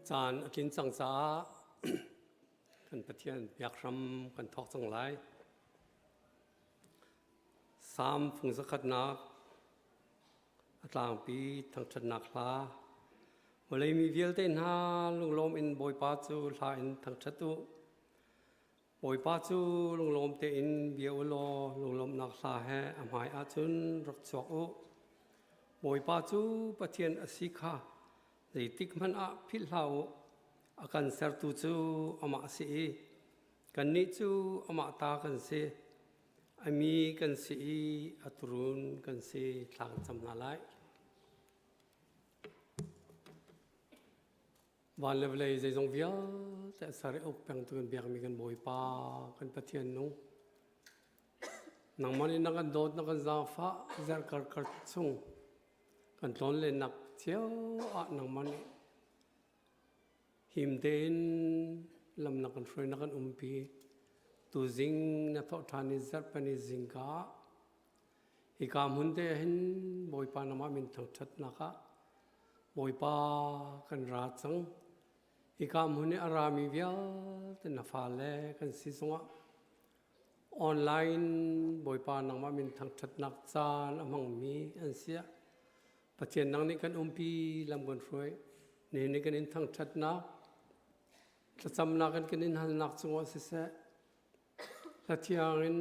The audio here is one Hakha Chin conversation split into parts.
Caan a tlin cang caah kan Pathian biak hram kan thawk cang lai. Salm fung zakhatnak a tlangpi thangṭhatnak hla. Vawlei mi vialte hna lunglawm in Bawipa cu hla in thangṭhat u. Bawipa cu lunglawm tein bia u law lunglawmhnak hla he a hmai ahcun rak chuak u. Bawipa cu Pathian a si kha zeitik hmanh ah philh hlah u. A kan sertu cu amah a si i kannih cu amah ta kan si. A mi kan si i a tuurun kan si. Thla kan cam hna lai. Van le vawlei zeizong vialte a ser i uk pengtu kan biakmi kan Bawipa, kan Pathian nung. Nangmah nih na kan dawt, na kan zaangfah, zerhkar kar chung kan tlawnlennak cio ah nangmah nih him tein lam na kan hruai, na kan umpi. Tuzing na thawh ṭhan i zarhpani zingka ah hika hmun te hin Bawipa nangmah min thangṭhatnak ah Bawipa kan ra cang. Hika hmun i a rami vialte na fale kan si zongah online Bawipa nangmah min thangṭhatnak caan a hmangmi an si ah Pathian nang nih kan umpi lam kan hruai. Nihin ni kan in thangṭhatnak thlacamnak in kan in halnak cungah siseh hla thiang in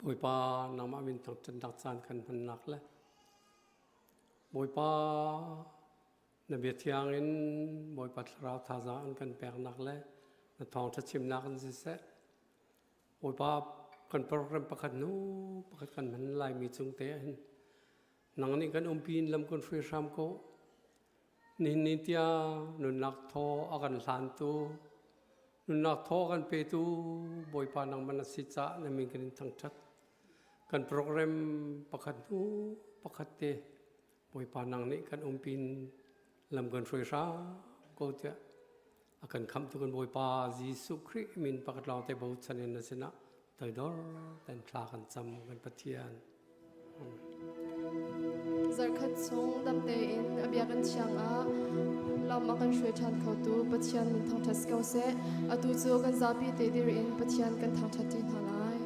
Bawipa nangmah min thangṭhatnak caan kan hmannak le Bawipa na bia thiang in Bawipa thlarau thazaang an kan peknak le na thawngṭha chimnak in siseh Bawipa kan program pakhat hnu pakhat kan hman laimi cung te ah hin nang nih kan umpi in lam kan hruai hram ko. Nihin ni tiang nunnak thaw a kan hlantu, nunnak thaw a kan petu Bawipa nangmah na si caah na min kan in thangṭhat. Kan program pakhat hnu pakhat te Bawipa nang nih kan umpi in lam kan hruai hram ko tiah a kan khamhtu kan Bawipa Jesuh Khrih min pakhat lawng te bochan in na sinah toidor ten thla kan cam kan Pathian. Zarkhat chung dam tein a biakinn thiang ah lam a kan hruai ṭhan khotu Pathian min thangṭhat si ko seh. Atu cu kan zapi te dir in Pathian kan thangṭhat ṭi hna lai.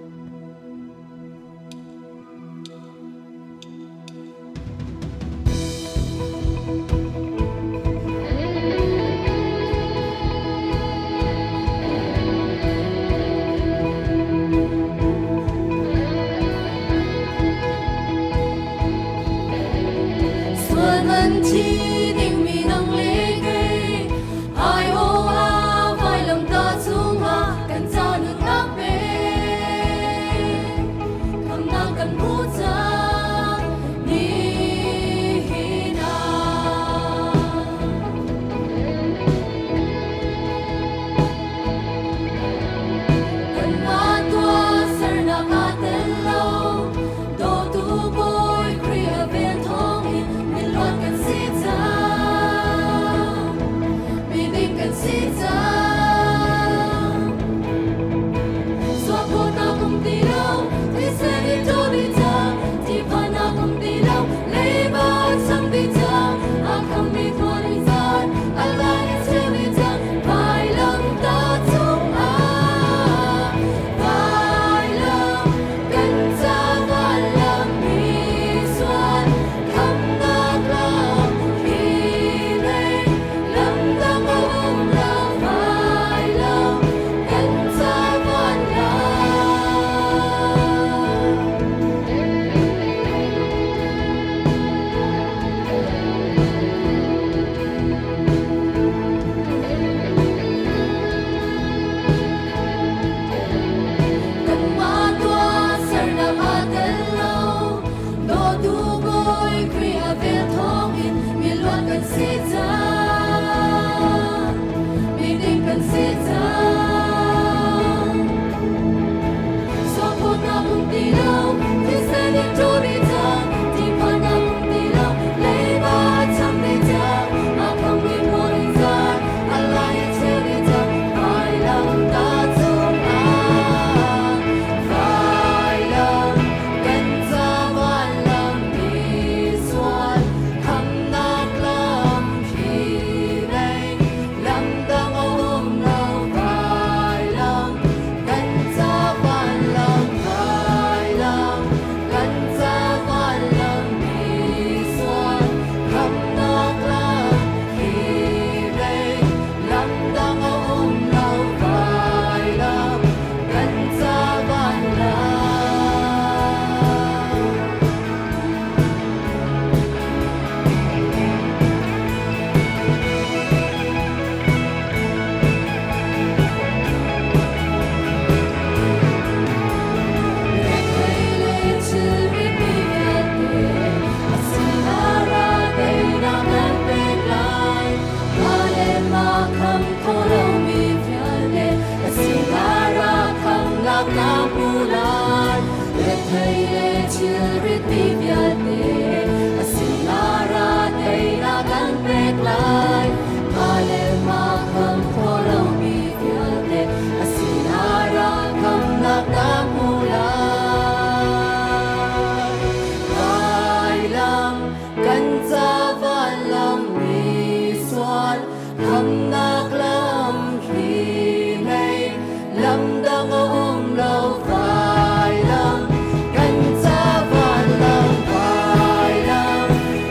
Sual man thi dingmi nang le kei ai-aw ah vailamtah cungah kan ca nunnak pe khamnak kan hmu cang nihin ah. Kanmah tuahsernak aa tel lo, dawtu Bawi Khrih a vel thawngin miluat kan si cang. Miding kan si cang. Sualphawtnak um ti lo, thisen in ṭawl dih cang, ṭihphannak um ti lo, leiba cham dih cang, a khammi thuan in zan, a lan in cheu dih cang, vailamtah cungah, vailam kan ca vanlam mi sual khamnak lam hi lei lam dang a um lo. Rethei le thilrit mi vialte a sinah ra teinak kan pek lai. Mah le mah kham khawh lomi vialte a sinah ra khamnak na hmu lai. Vailam kan ca vanlam mi sual khamnak lam hi lei lam dang a um lo. Vailam kan ca vanlam, vailam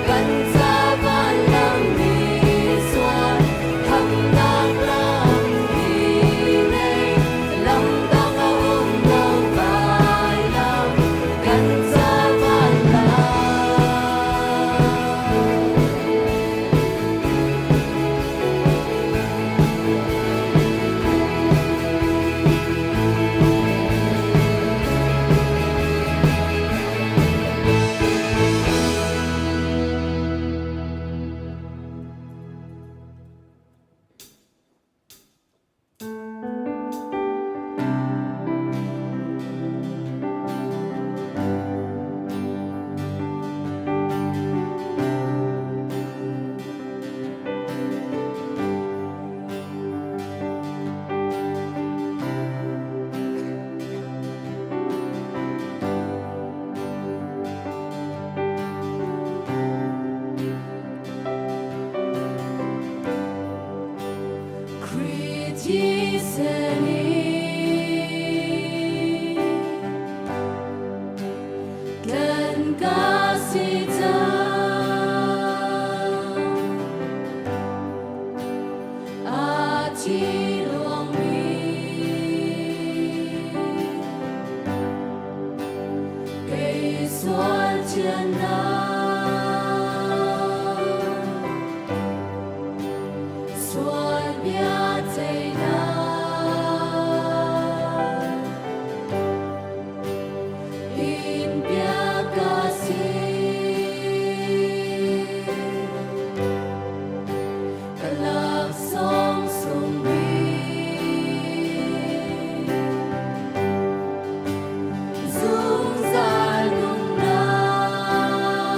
kan ca vanlam mi sual khamnak lam hi lei lam dang a um lo. Vailam kan ca vanlam. Khrih thisen in kan ka si cang. A thi luangmi kei sual thiannak, sual bia ceihnak in bia ka si. Ka laksawng sung bik, zungzal nunnak.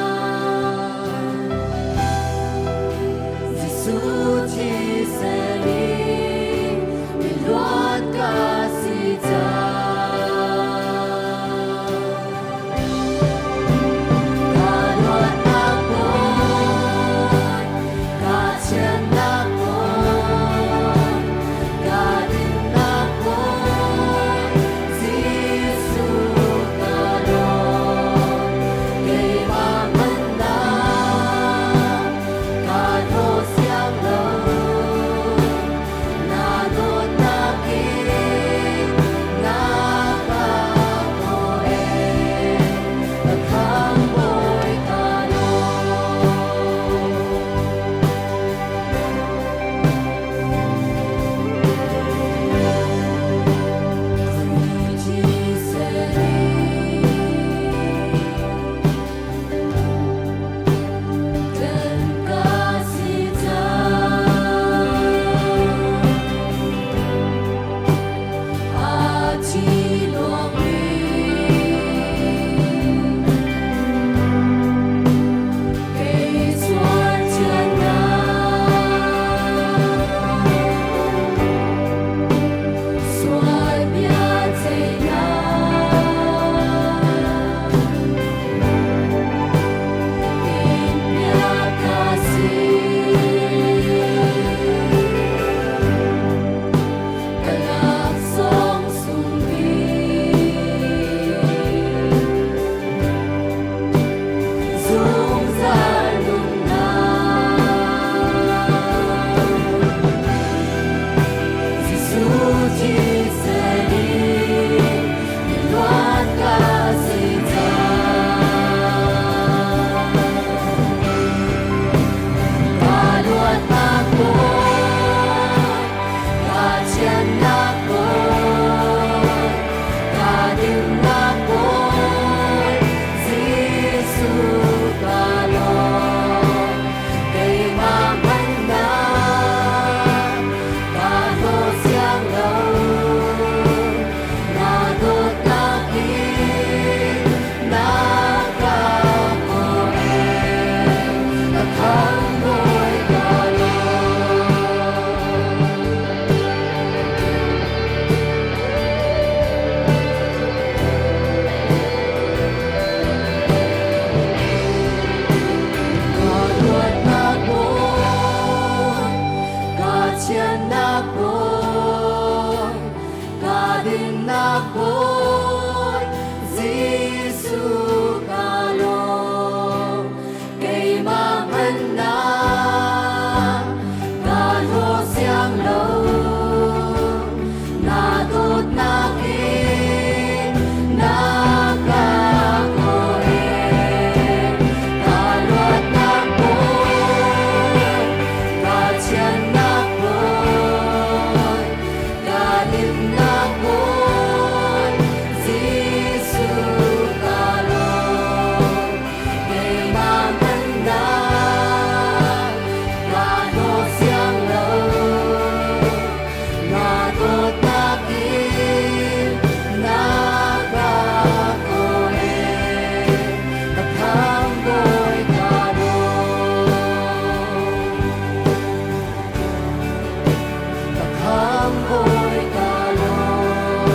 Khamhbawi ka lawm.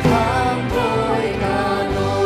Ka Khamhbawi ka lawm.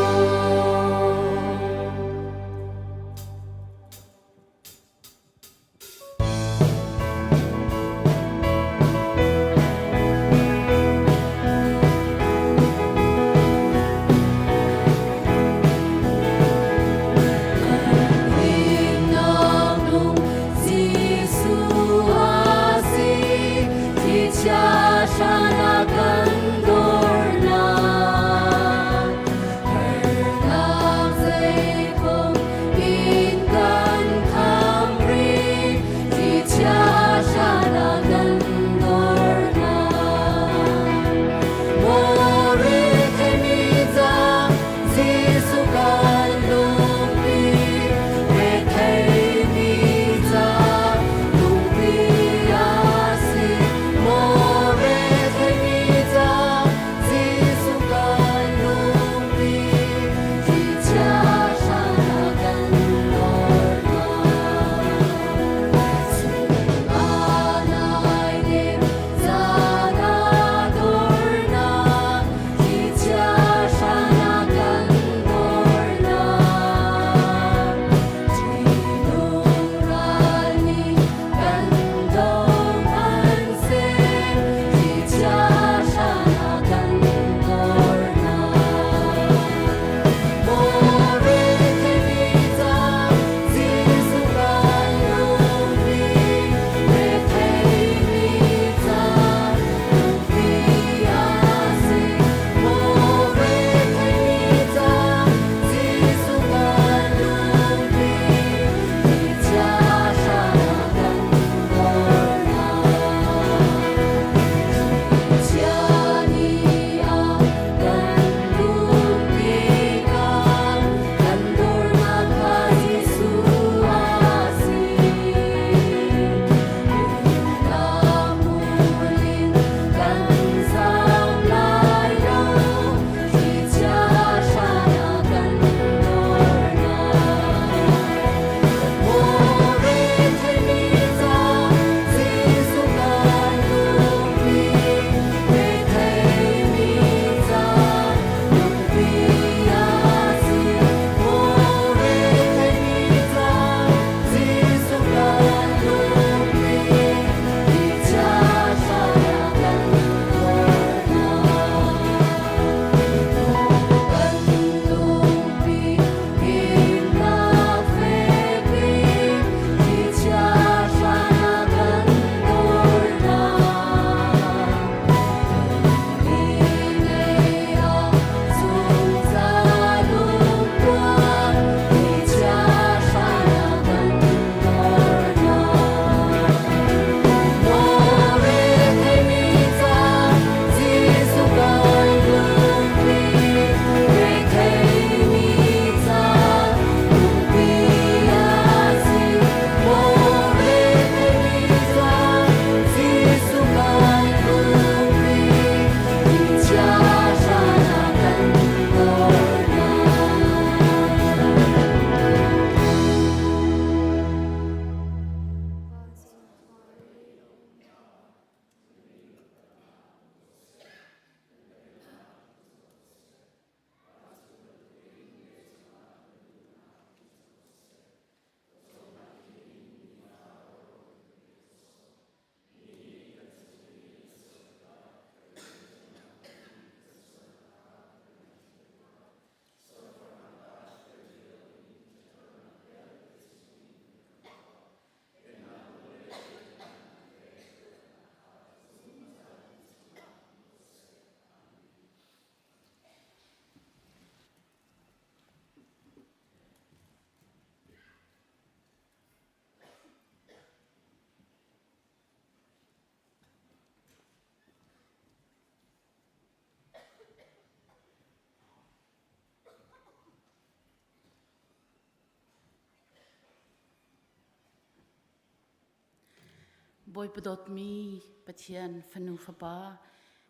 Bawipa dawtmi Pathian fanu fapa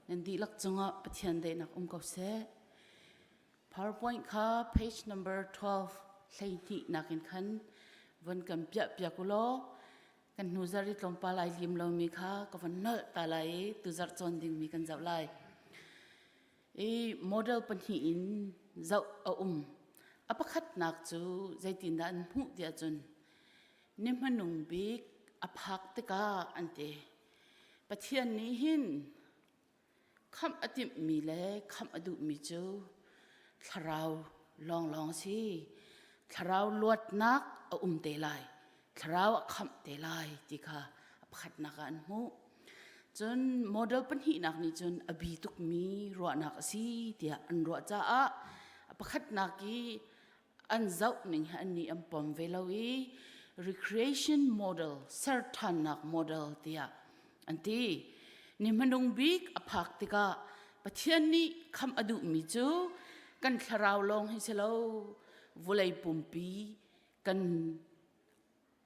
nan dihlak cungah Pathian daihnak um ko seh. PowerPoint kha page number 12 hleihnih nakin khan von kan piah piak u law. Kan hnu zarh i tlawmpal ai lim lomi kha ka von nolh ta lai i tuzarh cawn dingmi kan zoh lai. I model pahnih in zoh a um. A pakhatnak cu zeitindah an hmuh tiah cun ni hmanung bik a phak tikah an ti. Pathian nih hin Khamh a timhmi le khamh a duhmi cu thlarau lawnglawng a si. Thlarau luatnak a um te lai. Thlarau a khamh te lai ti kha a pakhatnak ah an hmuh. Cun model pahnihnak nih cun a bi tukmi ruahnak a si tiah an ruah caah a pakhatnak i an zoh ning hi annih an pom ve lo i recreation model ser ṭhannak model tiah an ti. Ni hmanung bik a phak tikah Pathian nih khamh a duhmi cu kan thlarau lawng hi si lo vawlei pumpi kan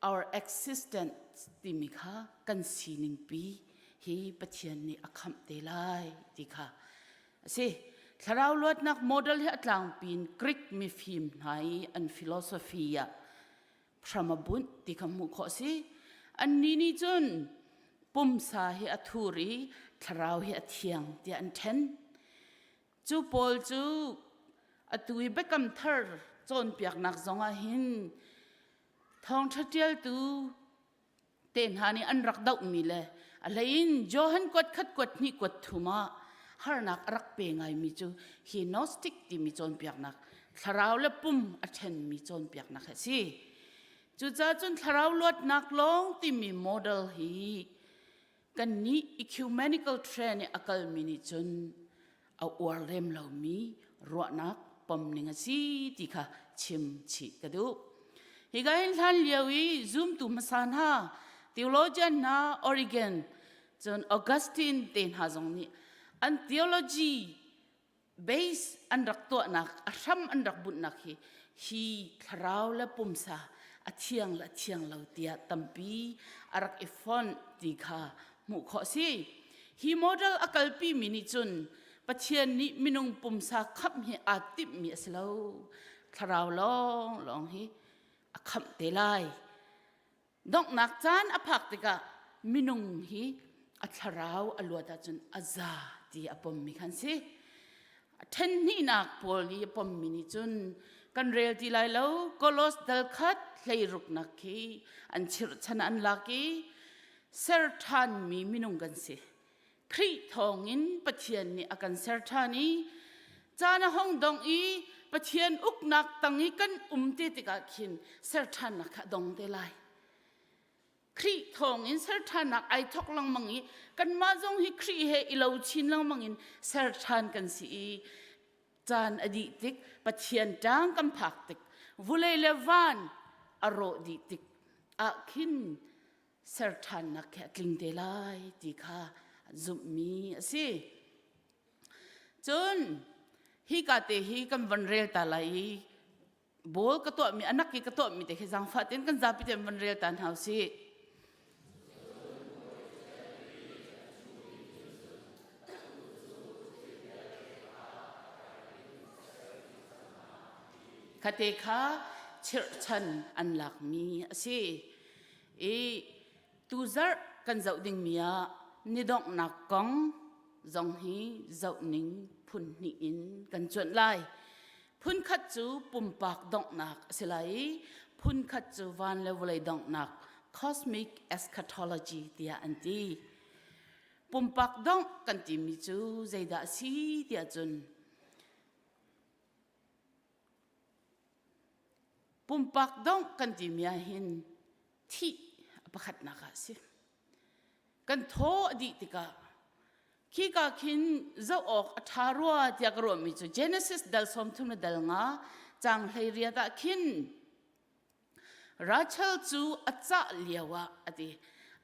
our existence timi kha kan sining pi hi Pathian nih a khamh te lai ti kha a si. Thlarau luatnak model hi a tlangpi in Greek mifim hna i an philosophy ah hram a bunh ti kha hmuh khawh a si. Annih nih cun pumsa hi a thur i thlarau hi a thiang tiah an ṭhen. Cu pawl cu atu i Biakam Thar cawnpiaknak zongah hin thawngṭha ṭialtu te hna nih an rak dohmi le a hleiin Johan kuat khat kuat hnih kuat thum ah harnak a rak pe ngaimi cu hi Gnostic timi cawnpiaknak thlarau le pum a ṭhenmi cawnpiaknak a si. Cucaah cun thlarau luatnak lawng timi model hi Kannih ecumenical trend i a kalmi nih cun a uar lem lomi ruahnak pomning a si ti kha chim chih ka duh. Hika hin hlan lio i zumtu hmasa hna, theologian hna, Origen, cun Augustine te hna zong nih an theology base an rak tuahnak a hram an rak bunhnak hi hi thlarau le pumsa a thiang le a thiang lo tiah tampi a rak i fonh ti kha hmuh khawh si. Hi model a kalpi mi nih cun Pathian nih minung pumsa khamh hi aa timhmi a si lo. Thlarau lawng lawng hi a khamh te lai. Donghnak caan a phak tikah minung hi a thlarau a luat ahcun a za ti a pommi khan si. A ṭhen hnihnak pawl i a pommi nih cun kan rel ti lai lo Kolos dal khat hleiruknak khi an chirhchan an lak i ser ṭhanmi minung kan si. Khrih thawngin Pathian nih a kan ser ṭhan i caan a hong dong i Pathian uknak tang i kan um te tikah khin ser ṭhannak kha a dong te lai. Khrih thawngin ser ṭhannak ai thawk lengmang i kanmah zong hi Khrih he i lo chin lengmang in ser ṭhan kan si i caan a dih tik Pathian ṭang kan phak tik vulei le van a rawh dih tik ah khin ser ṭhannak khi a tling te lai ti kha zumhmi a si. Cun hika te hi kan van rel ta lai i bawl ka tuahmi anak i ka tuahmi te khi zaangfah tein kan zapi tein van rel ta hna usih. Khate kha chirhchan an lakmi a si. I tuzarh kan zoh dingmi ah ni donghnak kong zong hi zohning phun hnih in kan cuanh lai. Phunkhat cu pumpak donghnak a si lai i phunkhat cu van le vawlei donghnak cosmic eschatology tiah an ti. Pumpak dongh kan timi cu zeidah a si tiah cun Pumpak dongh kan timi ah hin thih a pakhatnak ah a si. Kan thaw a dih tikah khika khin zoh awk a ṭha rua tiah ka ruahmi cu Genesis dal 30 le dal nga caang 18 ah khin Rachel cu a cah lio ah a ti.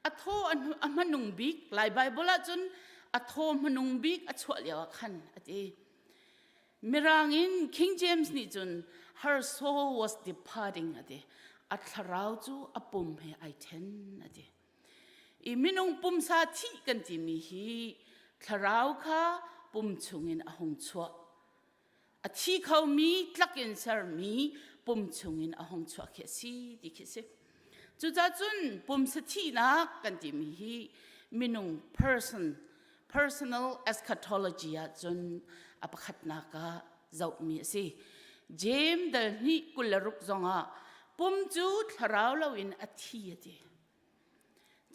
A thaw a hmanung bik Lai Baibal ah cun a thaw hmanung bik a chuah lio ah khan a ti. Mirang in King James nih cun her soul was departing a ti. A thlarau cu a pum he ai then a ti. I minung pumsa thih kan timi hi thlarau kha pum chungin a hung chuah. A thi khomi tlak in sermi pum chungin a hung chuah khi a si ti khi a si. Cucacun pumsa thihnak kan timi hi minung person personal eschatology ahcun a pakhatnak ah zohmi a si. James dal hnih 26 zongah pum cu thlarau loin a thi a ti.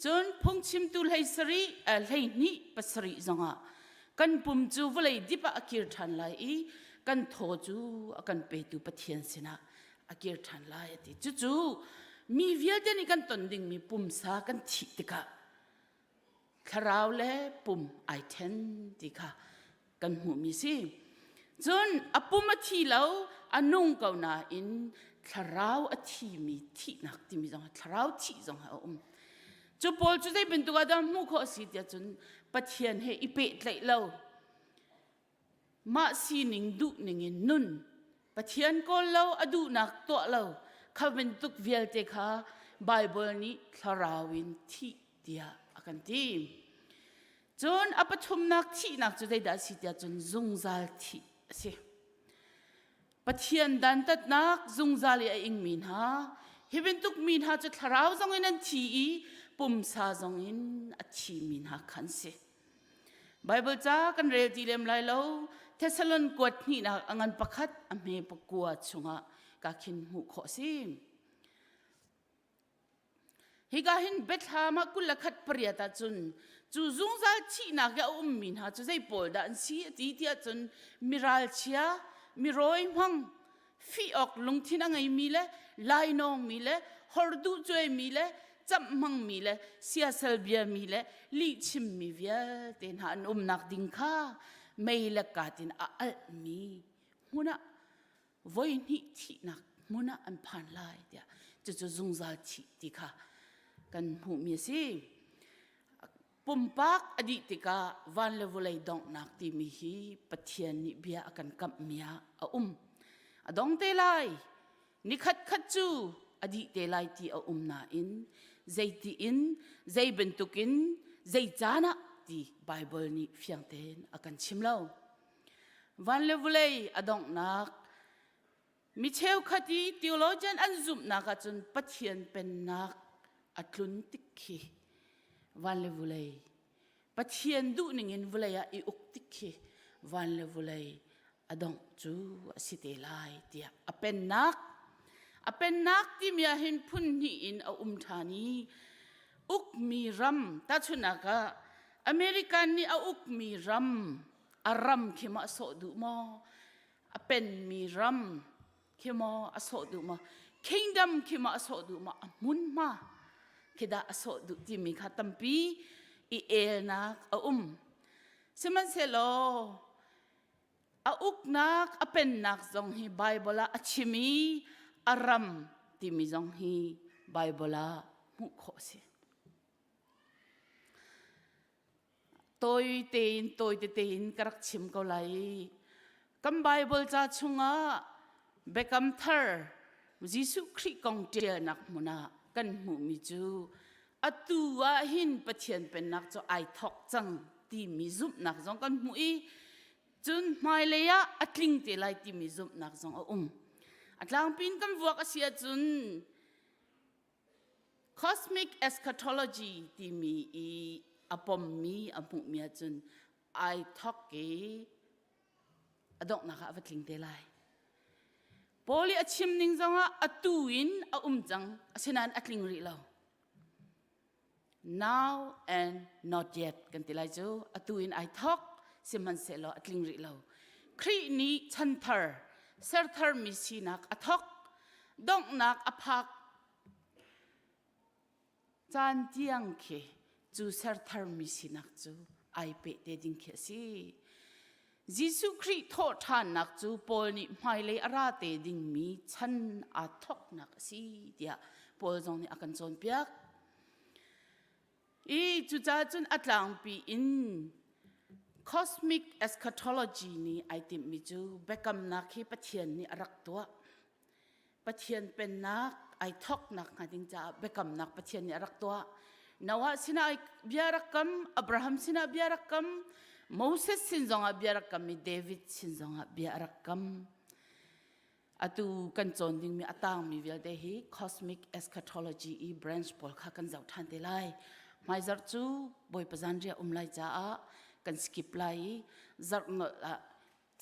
Cun phungchimtu hlei sarih 12 pasarih zongah kan pum cu vawlei dip ah a kir ṭhan lai i kan thaw cu a kan petu Pathian sinah a kir ṭhan lai a ti. Cucu mi vialte nih kan ton dingmi pumsa kan thih tikah thlarau le pum ai ṭhen ti kha kan hmuhmi si. Cun a pum a thi lo, a nung ko nain thlarau a thimi thihnak timi zong thlarau thih zong a um. Cu pawl cu zei bantuk ah dah hmuh khawh a si tiah cun Pathian he i pehtlaih lo, mah sining duh ning in nun, Pathian kawl lo, a duhnak tuah lo, kha bantuk vialte kha Baibal nih thlarau in thih tiah a kan ti. Cun a pathumnak thihnak cu zeidah a si tiah cun zungzal thih a si. Pathian dantatnak zungzal i a ingmi hna, hi bantuk mi hna cu thlarau zong in an thi i pumsa zong in a thimi hna khan si. Bible ca kan rel ti lem lai lo. Thessalon kuat hnihnak a ngan pakhat a hme pakua chungah ka khin hmuh khawh si. Hika hin Bethlehem ah 21 pariat ahcun cu zungzal thihnak i a ummi hna cu zei pawl dah an si a ti tiah cun miralchia, mirawi hmang, fih awk lungthin a ngeimi le lainawngmi le horduh cuaimi le camh hmangmi le siasal biami le lihchimmi vialte hna an umnak ding kha mei le kat in a alhmi hmun ah voihnih thihnak hmun ah an phan lai tiah cucu zungzal thih ti kha kan hmuhmi a si. Pumpak a dih tikah van le vawlei donghnak timi hi Pathian nih bia a kan kamhmi ah a um. A dong te lai. Nikhat khat cu a dih te lai ti a um nain zeiti in zei bantukin zei caan ah ti Bible nih fiang tein a kan chim lo. Van le vawlei a donghnak mi cheukhat i theologian an zumhnak ahcun Pathian pennak a tlun tik khi van le vawlei Pathian duhning in vawlei ah i uk tik khi van le vawlei a dongh cu a si te lai tiah a pennak a pennak timi ah hin phun hnih in a um ṭhan i ukmi ram tahchunhnak ah American nih a ukmi ram a ram khi maw a sawh duh maw a penmi ram khi maw a sawh duh maw kingdom khi maw a sawh duh maw a hmunhma khi dah a sawh duh timi kha tampi i elnak a um sihmanhsehlaw a uknak a pennak zong hi Bible ah a chim i a ram timi zong hi Bible ah hmuh khawh a si. Tawi tein tawi tete in ka rak chim ko lai i kan Bible ca chungah Biakam Thar Jesuh Khrih kong ṭialnak hmun ah kan hmuhmi cu atu ah hin Pathian Pennak cu ai thawk cang timi zumhnak zong kan hmuh i cun hmailei ah a tling te lai timi zumhnak zong a um. A tlangpi in kan vuak a si ahcun Cosmic eschatology timi i a pommi a hmuhmi ahcun ai thawk i a donghnak ah a va tling te lai. Paul i a chim ning zongah atu in a um cang asinain a tling rih lo. Now and not yet kan ti lai cu atu in ai thawk sihmanhsehlaw a tling rih lo. Khrih nih chanthar sertharmi sinak a thawk donghnak a phak Caan tiang khi cu sertharmi sinak cu ai peh te ding khi a si. Jesuh Khrih thawhṭhannak cu Paul nih hmailei a ra te dingmi chan aa thawknak a si tiah Paul zong nih a kan cawnpiak. I cucaah cun a tlangpi in cosmic eschatology nih ai timhmi cu biakamnak hi Pathian nih a rak tuah. Pathian pennak ai thawknak hnga ding caah biakamnak Pathian nih a rak tuah. Noah sinah bia rak kam, Abraham sinah bia rak kam, Moses sin zongah bia rak kam i David sin zongah bia a rak kam. Atu kan cawn dingmi a tangmi vialte hi cosmic eschatology i branch pawl kha kan zoh ṭhan te lai. Hmaizarh cu Bawipa zanriah um lai caah kan skip lai i zarh nolh ah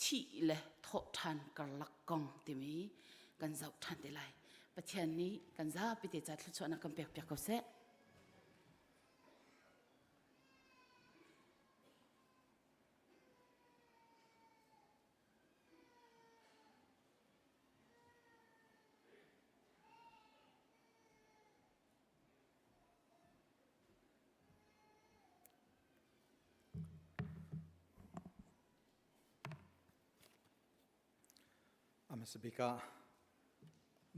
thih le thawh ṭhan karlak kong timi kan zoh ṭhan te lai. Pathian nih kan zapi te ca thluachuahnak kan pekpiak ko seh. A hmasa bik ah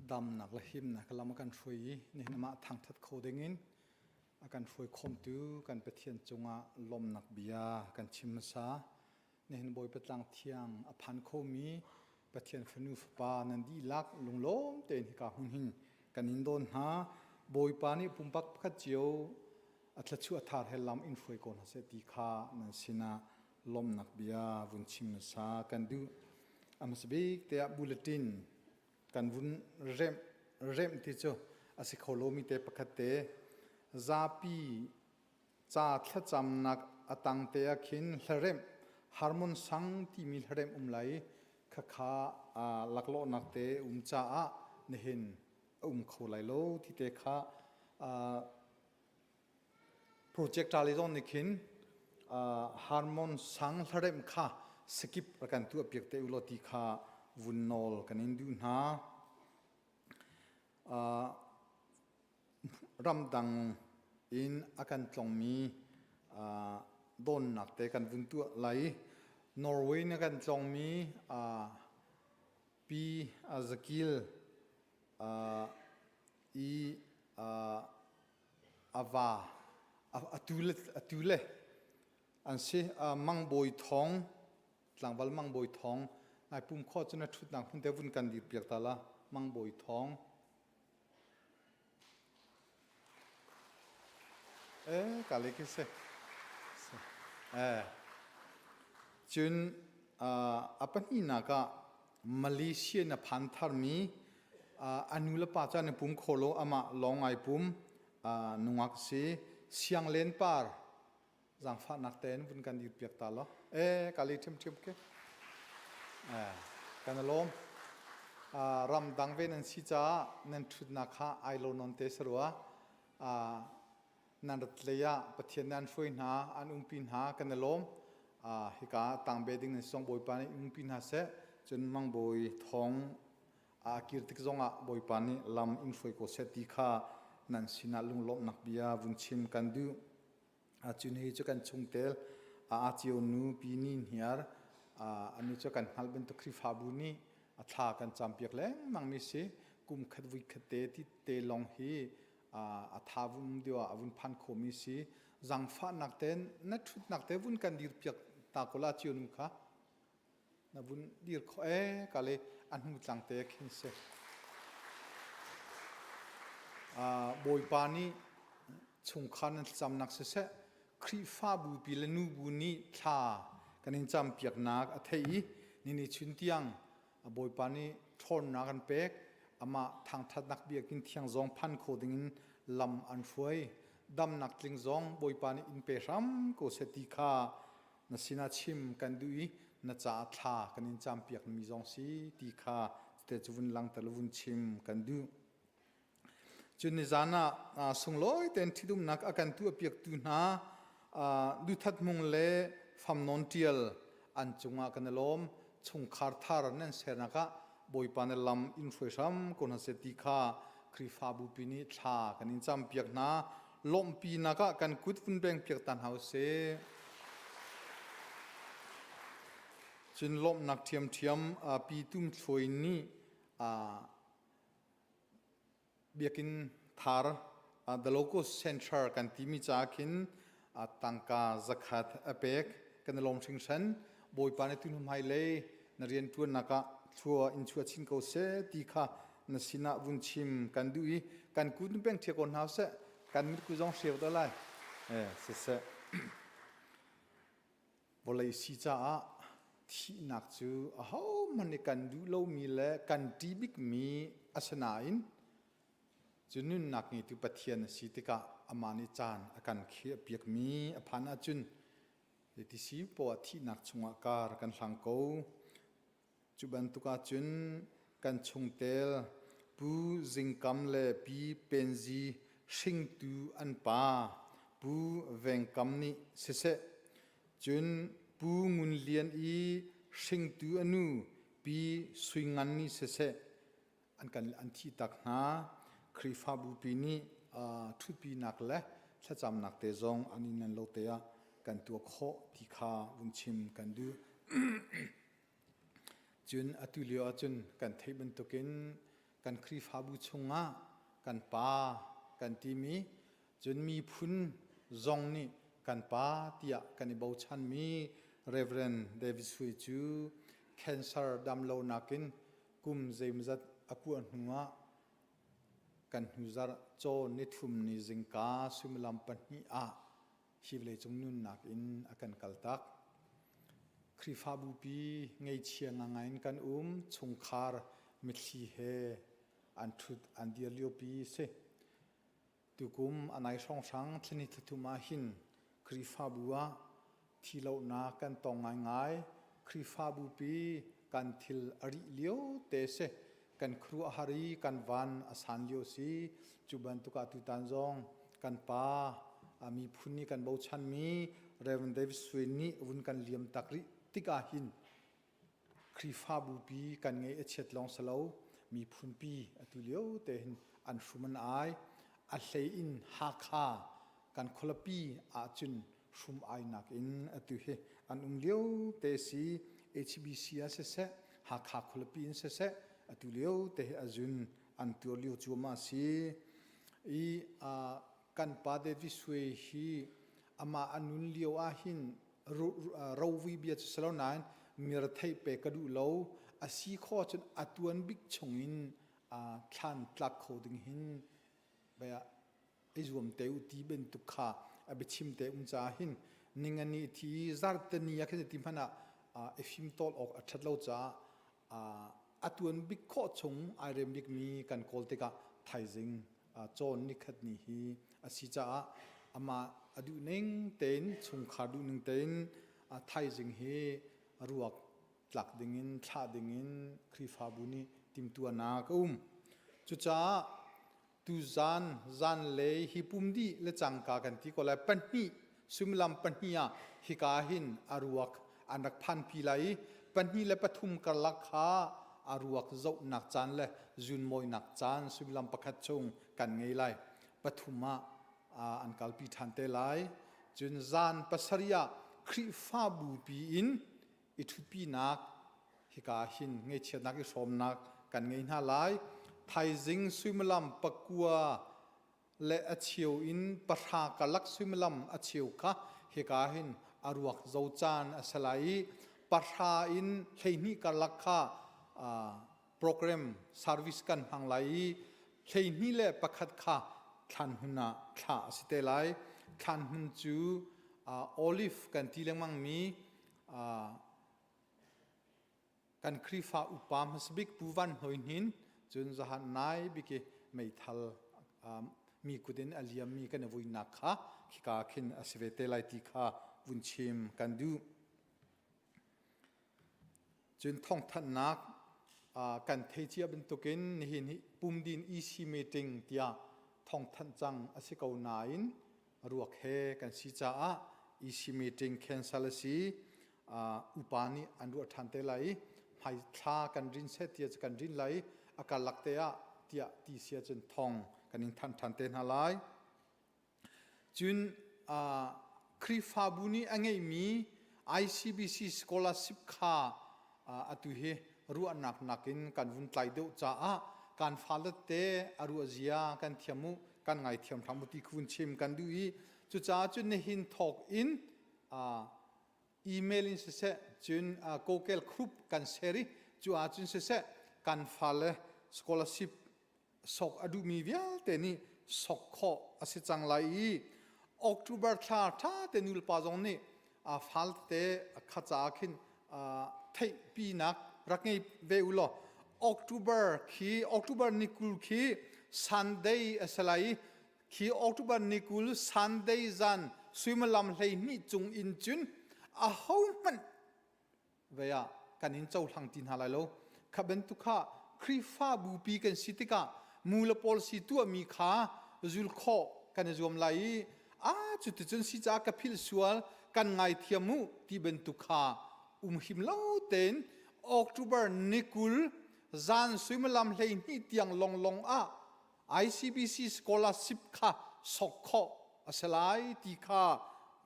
damnak le himnak lam a kan hruai i nihin amah thangṭhat kho dingin a kan hruai khawmtu kan Pathian cungah lawmnak bia kan chim hmasa. Nihin Bawipa tlang thiang a phan khomi Pathian fanu fapa nan dihlak lunglawm tein hika hmun hin kan in dawn hna. Bawipa nih pumpak pakhat cio a thluachuah thar he lam in hruai ko hna seh ti kha nan sinah lawmhnak bia vun chim hmasa kan duh. A hmasa bik tiah bulletin kan vun remh remh ti cu a si kho lomi te pakhat te zapi ca thlacamnak a tang te ah khin hlaremh harmon sang timi hlaremh um lai khakha laklawhnak te um caah nihin a um kho lai lo ti te kha projector le zong nih khin harmon sang hlaremh kha skip rak kan tuah piak te ulaw ti kha vun nawl kan in duh hna. Ramdang in a kan tlongmi dawnnak te kan vun tuah lai. Norway in a kan tlongmi Pi Azakil i a va atu le an si. Mang Bawi Thawng tlangval Mang Bawi Thawng nai pum khawh cun a ṭhutnak hmun te vun kan dir piak ta la. Mang Bawi Thawng eh ka le khi si eh cun a pahnihnak ah Malaysia na phan tharmi a nu le pa cu an i pum kho lo amah lawng ai pum nungak si siang len par zaangfahnak tein vun kan dir piak ta law eh ka le ṭhiamṭhiam ke eh kan lawm ramdang ve nan si caah nan ṭhutnak kha ai lo non te sarua nan rat lei ah Pathian nan hruai hna an umpi hna kan i lawm hika tangbe ding nan song Bawipa nih umpi hna seh cun mangbawi thong a kir tik zongah Bawipa nih lam in hruai ko seh ti kha nan sinah lunglawmhnak bia vun chim kan duh. Cun hi cu kan chungtel a cio nu pi ni hniar anu cu kan hngalh bantuk Khrihfabu nih a thla kan campiak lengmang mi si kum khat vui khat te ti te long hi a tha vun deuh ah a vun phan khomi si zangfahnak ten na ṭhutnak te vun kan dir piak ta ko la cio nu kha na vun dir kho e ka le a hnu tlang te khin si Bawipa nih chungkhar nan thlacamnak siseh Khrihfabu pi le nubu nih thla kan in campiaknak a thei i nini chun tiang Bawipa nih ṭhawnnak an pek amah thangṭhatnak biakinn thiang zong phan kho dingin lam an hruai damnak tling zong Bawipa nih in pe hram ko seh ti kha na sinah chim kan duh i na caah thla kan in campiak mi zong si ti kha te cu vun langter le vun chim kan duh. Cun nizan ah sunglawi tein ṭhitumnak a kan tuahpiaktu hna Duthat Hmung le Fam Nawn Ṭial an cungah kan i lawm. Chungkhar thar nan sernak ah Bawipa na lam in hruai hram ko hna seh ti kha Khrihfabu pi nih thla kan in campiak hna. Lawmhpinak ah kan kut vun bengpiak ta hna usih. Cun lawmhnak ṭhiamṭhiam Pi Tum Thluai nih Biakinn thar The Locus Center kan timi ca khin tangka zakhat a pek. Kan i lawm hringhran. Bawipa nih tu hmailei na rianṭuannak ah thlua in chuah chin ko seh ti kha na sinah vun chim kan duh i kan kut peng ṭhia ko hna seh. Kan mitku zong hreu te lai. Eh, siseh. Vawlei si caah Thihnak cu ahohmanh nih kan duh lomi le kan ṭih bikmi a si nain cu nunnak ngeitu Pathian a si tikah amah nih caan a kan khiahpiakmi a phan ahcun zeiti si poah thihnak chungah kar kan hlang ko. Cu bantuk ahcun kan chungtel Pu Zing Kam le Pi Pen Zi hringtu an pa Pu Veng Kam nih siseh, cun Pu Ngun Lian i hringtu a nu Pi Sui Ngan nih siseh, an kan an thih tak hna. Khrihfabu pi nih ṭhutpinak le thlacamnak te zong an in nan lo te ah kan tuah khawh ti kha vun chim kan duh. Cun atu lio ahcun kan theih bantukin kan Khrihfabu chungah kan pa kan timi cun miphun zong nih kan pa tiah kan i bochanmi Reverend David Sui cu cancer damlonak in kum zeimawzat a kuah hnuah kan hnuzarh caw nithum ni zingka suimilam pahnih ah hi vawleicung nunnak in a kan kaltak. Khrihfabu pi ngeichia ngangai in kan um, chungkhar mitthli he an ṭhut an dir liopi si. Tukum a nai hrawnghrang thlani thlathum ah hin Khrihfabu ah thilohnak kan tong ngaingai. Khrihfabu pi kan thil a rih lio te si. Kan khuaruahhar i kan van a san lio si. Cu bantuk ah tutan zong kan pa miphun nih kan bochanmi Reverend David Swain nih vun kan liam tak rih tikah hin Khrihfabu pi kan ngeih a chiat lawng si lo, miphun pi atu lio te hin an hrum an ai. A hlei in Hakha kan khualipi ahcun hrum ainak in atu hi an um lio te si. HBC ah siseh, Hakha khualipi in siseh, atu lio te hi a zun an tuar lio cuahmah si. I kan pa David Sui hi amah a nun lio ah hin rovi bia cu si lo nain mirethei pe ka duh lo a si khawh cun a tuan bik chungin thlan tlak kho ding hin bia i zuam te u ti bantuk kha a biachim te um ca hin ningani thi zartani a khin ti hmanh ah i fim tawl awk a ṭhat lo caah a tuan bik khawh chung ai rem bik mi kan kawl tikah thaizing cawn nikhat ni hi a si caah amah a duh ning tein chungkhar duh ning tein thaizing hi ruak tlak dingin thlah dingin Khrihfabu nih timtuahnak a um. Cucaah tuzan zanlei hi pum dih le cangka kan ti ko lai pahnih suimilam pahnih ah hika hin a ruak an rak phanpi lai i pahnih le pathum karlak kha a ruak zohnak caan le zunmawinak caan suimilam pakhat chung kan ngei lai pathum ah an kalpi ṭhan te lai cun zan pasarih ah Khrihfabu pi in i ṭhutpinak hika hin ngaihchiatnak i hrawmnak kan ngei hna lai. Thaizing suimilam pakua le a cheu in pahra karlak suimilam a cheu kha hika hin a ruak zo caan a si lai i pahra in 12 karlak kha program service kan hmang lai i 21 kha thlan hmun ah thlah a si te lai. Thlan hmun cu olive kan ti lengmang mi Kan Khrihfa upa hmasabik Pu Van Hoi Hnin cun zahan nai bik i meithal mi kut in a liammi kan i vuinak kha khika khin a si ve te lai ti kha vun chim kan duh. Cun thawngthanhnak kan thei cia bantukin nihin hi pumdin EC meeting tiah thawngthanh cang a si ko nain ruak he kan si caah EC meeting cancel a si. Upa nih an ruah ṭhan te lai i hmai thla kan rin seh tiah kan rin lai i a karlak te ah tiah ti si ahcun thong kan in thanh ṭhan te hna lai. Cun Khrihfabu nih a ngeihmi ICBC scholarship kha atu hi ruahnak nakin kan vun tlai deuh caah kan fale te a ruah zia kan thiam u kan ngaithiam hram u ti khu vun chim kan duh i cucaah cun nihin thawk in email in siseh cun Google group kan share i cu ahcun siseh kan fale scholarship sok a duhmi vialte nih sok khawh a si cang lai i October thla ṭha te nulepa zong nih a fal tete kha caah khin. theihpinak rak ngei ve u law October khi October ni 20 khi Sunday a si lai i khi October ni 20 Sunday zan suimilam 12 cung in cun a ho hmanh vei ah kan in cohlang ti hna lai lo. Kha bantuk kha Khrihfabu pi kan si tikah mu le pawl si tuahmi kha zul khawh kan i zuam lai i a cuticun si caah ka philh sual kan ngaithiam u ti bantuk kha um him lo tein October ni 20 zan suimilam 12 tiang longlong ah ICBC scholarship kha sok khawh a si lai ti kha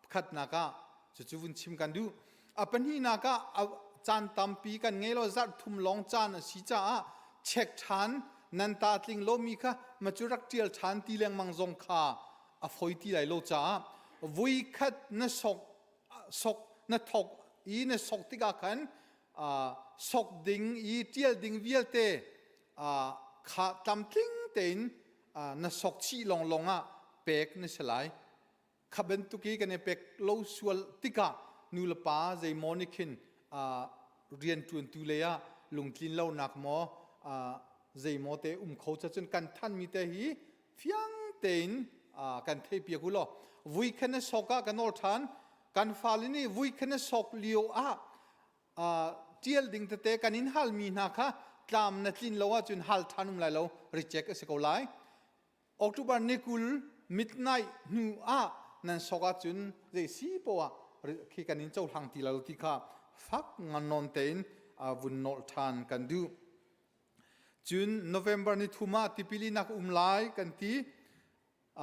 pakhatnak ah cucu vun chim kan duh. A pahnihnak ah caan tampi kan ngei lo zarh thum lawng caan a si caah check ṭhan nan ta tling lomi kha ma cu rak ṭial ṭhan ti lengmang zong kha a foi ti lai lo caah vui khat na sok sok na thok i na sok tikah khan sok ding i ṭial ding vialte kha tlamtling tein na sok chih lawnglawng ah pek na si lai. Kha bantuk i kan i pek lo sual tikah nu le pa zeimaw nih khin rianṭuantu lei ah lungtlin lonak maw zeimaw te um kho cun kan thanmi te hi fiang tein kan theihpiak u law vui khan na sok ah ka nawl ṭhan kan fale nih vui khan na sok lio ah ṭial ding tete kan in halmi hna kha tlam na tlin lo ahcun hal ṭhan um lai lo reject a si ko lai October ni 20 midnight hnu ah nan sok ahcun zei si poah khi kan in cohlang ti lo ti kha fak ngan nawn tein vun nolh ṭhan kan duh. Cun November ni thum ah tipil inak um lai kan ti.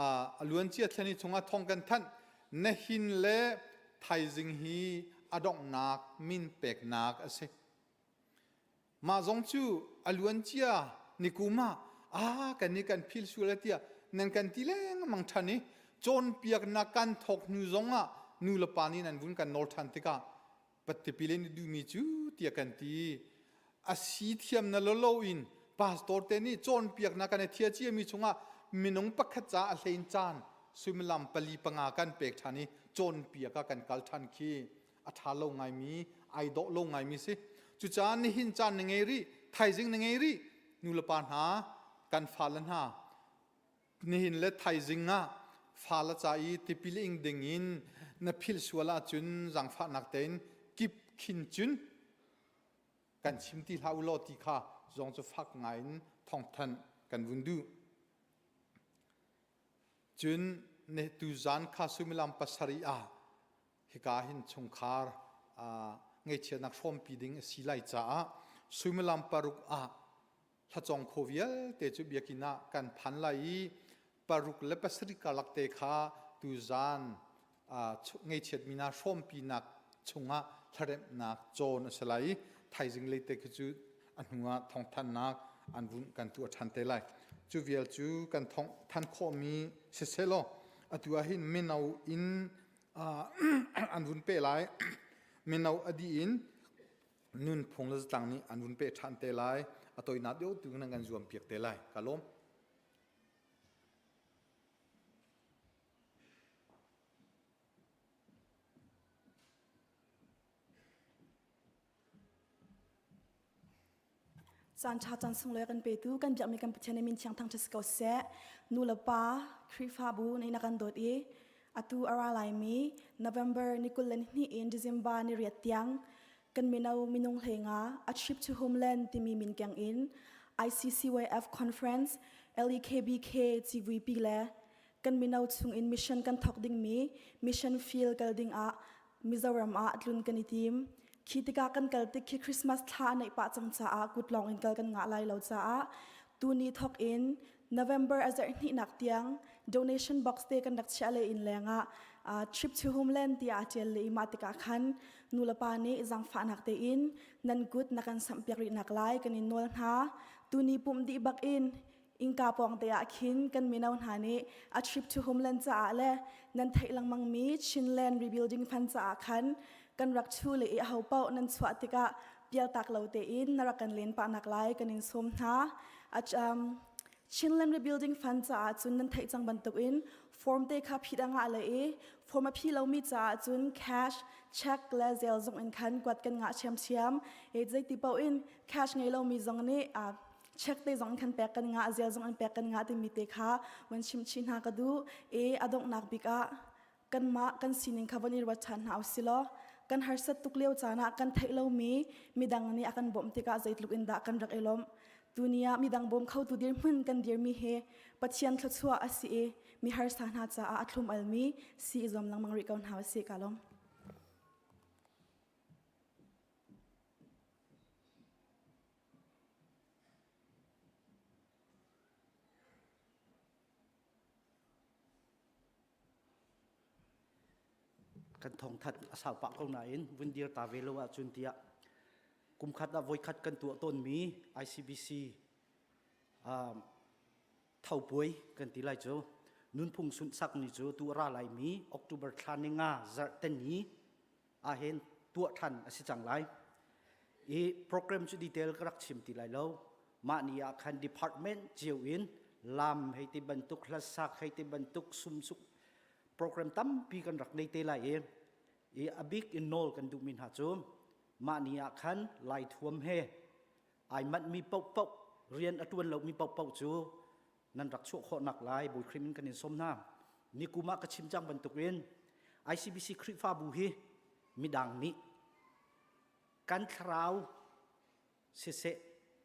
A luancia thlani chungah thong kan thanh. Nahin le thaizing hi a donghnak min peknak a si. Mah zong cu a luancia nikum ah ah kan nih kan phil sual tiah nan kan ti lengmang ṭhan i cawnpiaknak kan thawk hnu zong ah nu le pa nih nan vun kan nawl ṭhan tikah patipil in duhmi cu tiah kan ti. A si thiam na lo loin pastor te nih cawnpiaknak kan i thia ciami chungah minung pakhat ca a hlein caan suimilam pali panga kan pek ṭhan i cawnpiak ah kan kal ṭhan khi a ṭha lo ngaimi ai dawh lo ngaimi si cucaah nihin caan na ngei rih thaizing na ngei rih nulepa hna kan fale hna nihin le thaizing ah fale ca i tipil ing ding in na philh sual ahcun zaangfahnak tein kip khin cun kan chim ti hlah u law ti kha zong cu fak ngai in thawngthanh kan vun duh cun ne tuzan kha suimilam pasarih ah hika hin chungkhar ngaihchiatnak hrawmpi ding a si lai caah suimilam paruk ah hlacong kho vialte cu biakinn ah kan phan lai i paruk le pasarih karlak te kha tuzan ngaihchiatmi hna hrawmpinak chungah hlaremhnak cawn a si lai i thaizing lei te khi cu a hnu ah thawngthanhnak an vun kan tuah ṭhan te lai. Cu vial cu kan thawng than khawhmi siselaw atu ah hin mino in an vun peh lai. Mino a dih in nunphung le zatlang nih an vun peh ṭhan te lai. A toinak deuh tu nan kan zuam piak te lai. Ka lawm. Caan ṭha caan sunglawi kan petu kan biakmi kan Pathian min thiang thangṭhat si ko seh. Nu le pa Khrihfabu nih na kan dawt i atu a ra laimi November ni 22 in December ni riat tiang kan mino minung hleinga A Trip to Homeland timi min keng in ICCYF Conference LEKBK CVP le kan mino chungin mission kan thawk dingmi mission field kal ding ah Mizoram ah tlun kan i tim. Khi tikah kan kal tik khi Christmas thla a neih pah cang caah kut lawng in kal kan ngah lai lo caah tuni thawk in November a zarh hnihnak tiang donation box te kan rak chiah le inn lengah uh, trip to homeland tiah a tial le i mah tikah khan nulepa nih zaangfahnak tein nan kut na kan samh piak rih nak lai kan in nawl hna tuni pumh dih bak in Innka pawng te ah khin kan mino hna nih a trip to homeland caah le nan theih lengmangmi Chinland Rebuilding Fund caah khan kan rak chu le i aho paoh nan chuah tikah pialtak lo tein na rak kan len pah nak lai kan in sawm hna. Um, Chinland Rebuilding Fund caah cun nan theih cang bantukin Form te kha phit a ngah le i form a phi lomi caah cun cash, check le zel zong in khan kuat kan ngah ṭhiamṭhiam. E zeiti paoh in cash ngei lomi zong nih check te zong in khan pek kan ngah, zel zong in pek kan ngah timi te kha van chim chih hna ka duh. E a donghnak bik ah kanmah kan sining kha von i ruat ṭhan hna usih law kan harsat tuk lio caan ah kan theih lomi midang nih a kan bawmh tikah zeitluk in dah kan rak i lawmh. Tuni ah midang bawm khotu dirhmun kan dirmi hi Pathian thluachuah a si i mi harsa hna caah a thlum almi si i zuam lengmang rih ko hna usih ka lawm. Kan thawngthat a sau pah ko nain vun dir ta ve lo ahcun tiah kumkhat ah voikhat kan tuah tawnmi ICBC um, thopuai kan ti lai cu nunphung sunhsak ni cu tu ra laimi October thla ni nga zarh teni ahhin tuah than a si cang lai. I program cu detail ka rak chim ti lai lo. Mah ni ah khan department cio in lam hei ti bantuk hlasak hei ti bantuk sumsuk program tampi kan rak nei te lai i i a bik in nawl kan duhmi hna cu mah ni ah khan lai thuam he ai manhmi paohpaoh rian a ṭuan lomi paohpaoh cu nan rak chuah khawhnak lai Bawi Khrih min kan in sawm hna. Nikum ah ka chim cang bantukin ICBC Khrihfabu hi midang nih kan thlarau siseh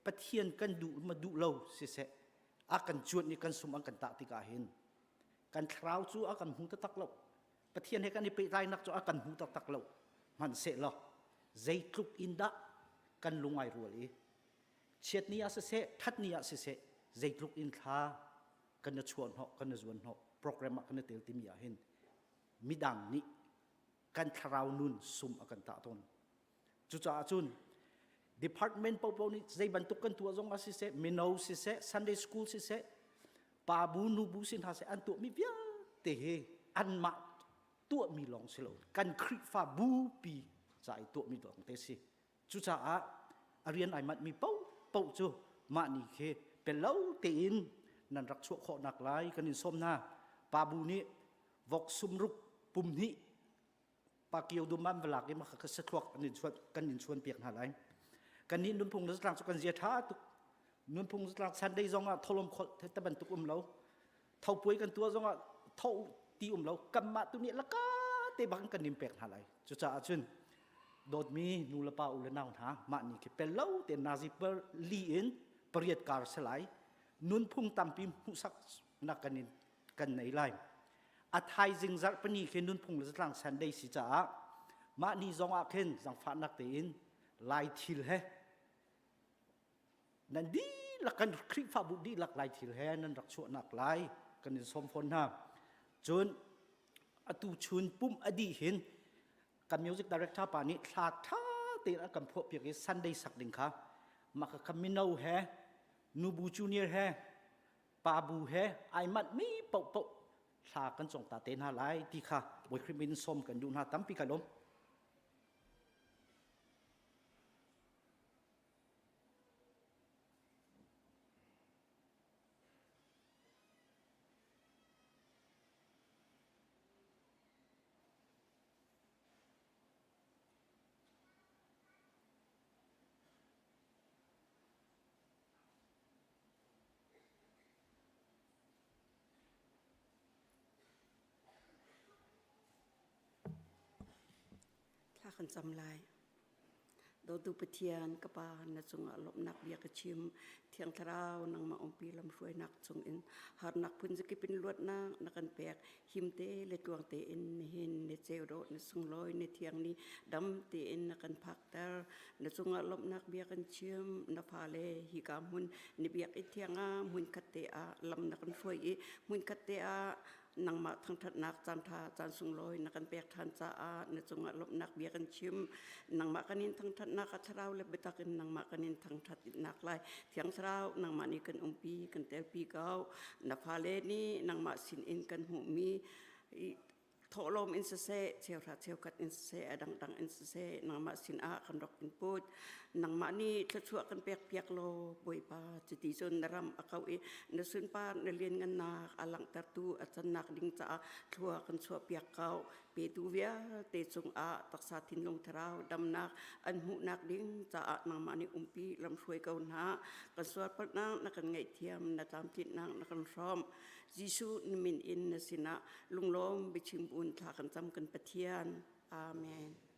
Pathian kan duh ma duh lo siseh a kan cuanh i kan sum an kan tah tikah hin kan thlarau cu a kan hmu taktak lo Pathian he kan i pehtlainak cu a kan hmu taktak lo hmanhsehlaw zeitluk in dah kan lungai rual i chiat ni ah siseh that ni ah siseh zeitluk in thla kan na chuah hnawh kan na zuan hnawh program ah kan na tel timi ah hin midang nih kan thlarau nun sum a kan tah tawn cucaah cun department paohpaoh nih zei bantuk kan tuah zong ah siseh mino siseh Sunday school siseh pa bu nu bu sin hna seh an tuahmi vialte hi anmah tuahmi lawng si lo kan Khrihfa bupi ca i tuahmi lawng te si Cucaah a rian ai manhmi paohpaoh cu mah ni khi pello tein nan rak chuah khawhnak lai kan in sawm hna. Pa bu nih vok sumruk pum hnih pa kio dum an va lak i maka sathluak an in chuan kan in chuan piak hna lai. Kannih nunphung le zatlang cu kan zia ṭha tuk. Nunphung zatlang Sunday zong ah tholom kholh te bantuk um lo. Thopuai kan tuah zong ah tho ti um lo. Kanmah tu nih laka te bang kan in pek hna lai. Cucaah cun dawtmi nu le pa u le nau hna mah ni khi pel lo te nazi per li in pariat kar se lai nunphung tampi hmuhsak nak kan in kan nei lai a thaizing zarh pani khi nunphung le zatlang Sunday si caah mah ni zong ah khin zangfahnak tein lai thil he nan dihlak kan Khrihfabu dihlak lai thil he nan rak chuahnak lai kan in sawm fawn hna cun atu chun pumh a dih hin kan music director pa nih thla tha tein a kan phuah piak i Sunday sak ding kha mah ka mino he nubu junior he pa bu he ai manh mi paoh paoh thla kan cong ta te hna lai ti kha Bawi Khrih min sawm kan duh hna tampi ka lawm. Thla kan cam lai. Dawtu Pathian ka Pa na cungah lawmhnak bia ka chim. Thiang Thlarau nangmah umpi lamhruainak chungin harnak phun zakip in luatnak na kan pek. Himte le tluang tein nihin ni ceu dawh na sunglawi ni thiang ni dam tein na kan phakter. Na cungah lawmhnak bia kan chim. Na fale hika hmun ni biak i thiang ah hmun khat te ah lam na kan hruai i hmun khat te ah nangmah thangṭhatnak caanṭha caan sunglawi na kan pek ṭhan caah na cungah lawmhnak bia kan chim nangmah kan in thangṭhatnak ah thlarau le biatak in nangmah kan in thangṭhatnak lai thiang thlarau nangmah nih kan umpi kan telpi ko na fale nih nangmah sinin kan hmuhmi. Thawhlawm in siseh, cheuhra cheukhat in siseh, a dangdang in siseh, nangmah sinah kan rak in put. Nangmah nih thluachuah kan pek piak law, Bawipa, cuti cun na ram a kau i na sunpar na lianngannak a langhtertu a cannak ding caah thlua kan chuah piak ko. Petu vialte cungah taksa thinlung thlarau damnak an hmuhnak ding caah nangmah nih umpi lamhruai ko hna. Kan sualpalhnak na kan ngaihthiam, na tlamtlinhnak na kan hrawmh. Jesuh na min in na sinah lunglawm biachim buin thla kan cam kan Pathian. Amen.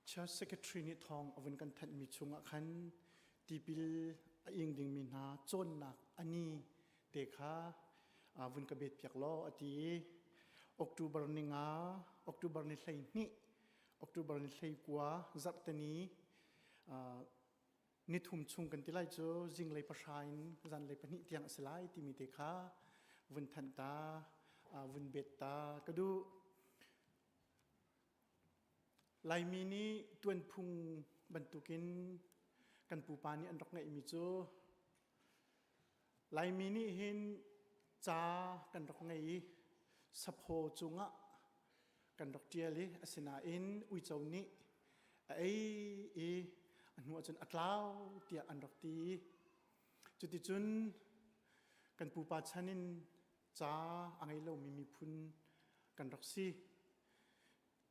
Church Secretary nih thawng a vun kan thanhmi chungah khan tipil a ing dingmi hna cawnnak a ni te kha vun ka bet piak law a ti i October ni nga October ni 12 October ni 19 zarhteni nithum chung kan ti lai cu zinglei pahra in zanlei pahnih tiang a si lai timi te kha vun thanh ta vun bet ta ka duh. Laimi nih tuanphung bantukin kan pupa nih an rak ngeihmi cu Laimi nih hin ca kan rak ngei i saphaw cungah kan rak ṭial i asinain uico nih a ei i a hnu ahcun a tlau tiah an rak ti. Cuticun kan pupa chan in ca a ngei lomi miphun kan rak si.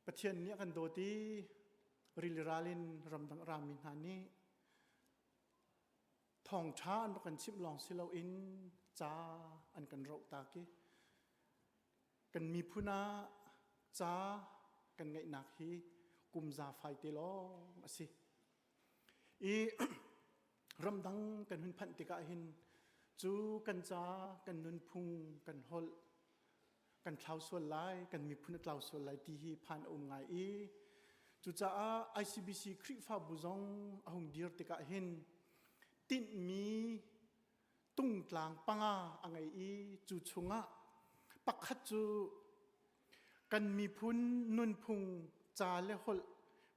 Pathian nih a kan dawt i rili ral in ramdang a rami hna nih thawngṭha an rak kan chimh lawng si loin ca an kan roh tak i kan miphun ah ca kan ngeihnak hi kum za fai te lawng a si. I ramdang kan hun phanh tikah hin cu kan ca, kan nunphung, kan holh kan thlau sual lai, kan miphun a tlau sual lai ti hi phan a um ngai i cucaah ICBC Khrihfabu zong a hung dir tikah hin tinhmi tungtlang panga a ngei i cu chungah pakhat cu kan miphun nunphung ca le holh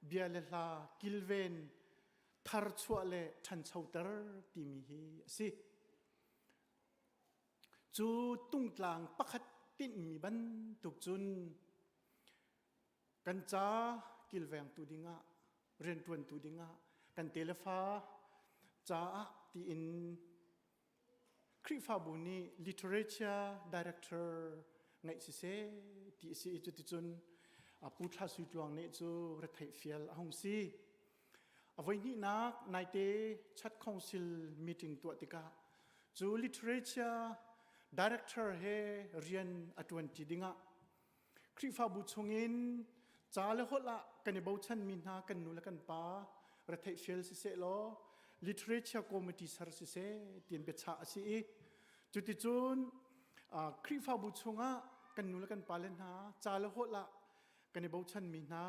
bia le hla kilven tharchuah le ṭhanchoter timi hi a si. Cu tungtlang pakhat tinhmi bantuk cun kan ca kilvengtu dingah rianṭuantu dingah kan telefa caah tiin Khrihfabu nih literature director ngeih siseh ti a si i cuticun Pu Thla Sui Tluang nih cu retheih fial a hung si. A voihnihnak naite Chat Council meeting tuah tikah cu literature director he rian a ṭuanṭi dingah Khrihfabu chungin ca le holh ah kan i bochanmi hna kan nu le kan pa retheih fial siseh law literature committee ser siseh tiin biachah a si i cuticun Khrihfabu chungah kan nu le kan pa le hna ca le holh ah kan i bochanmi hna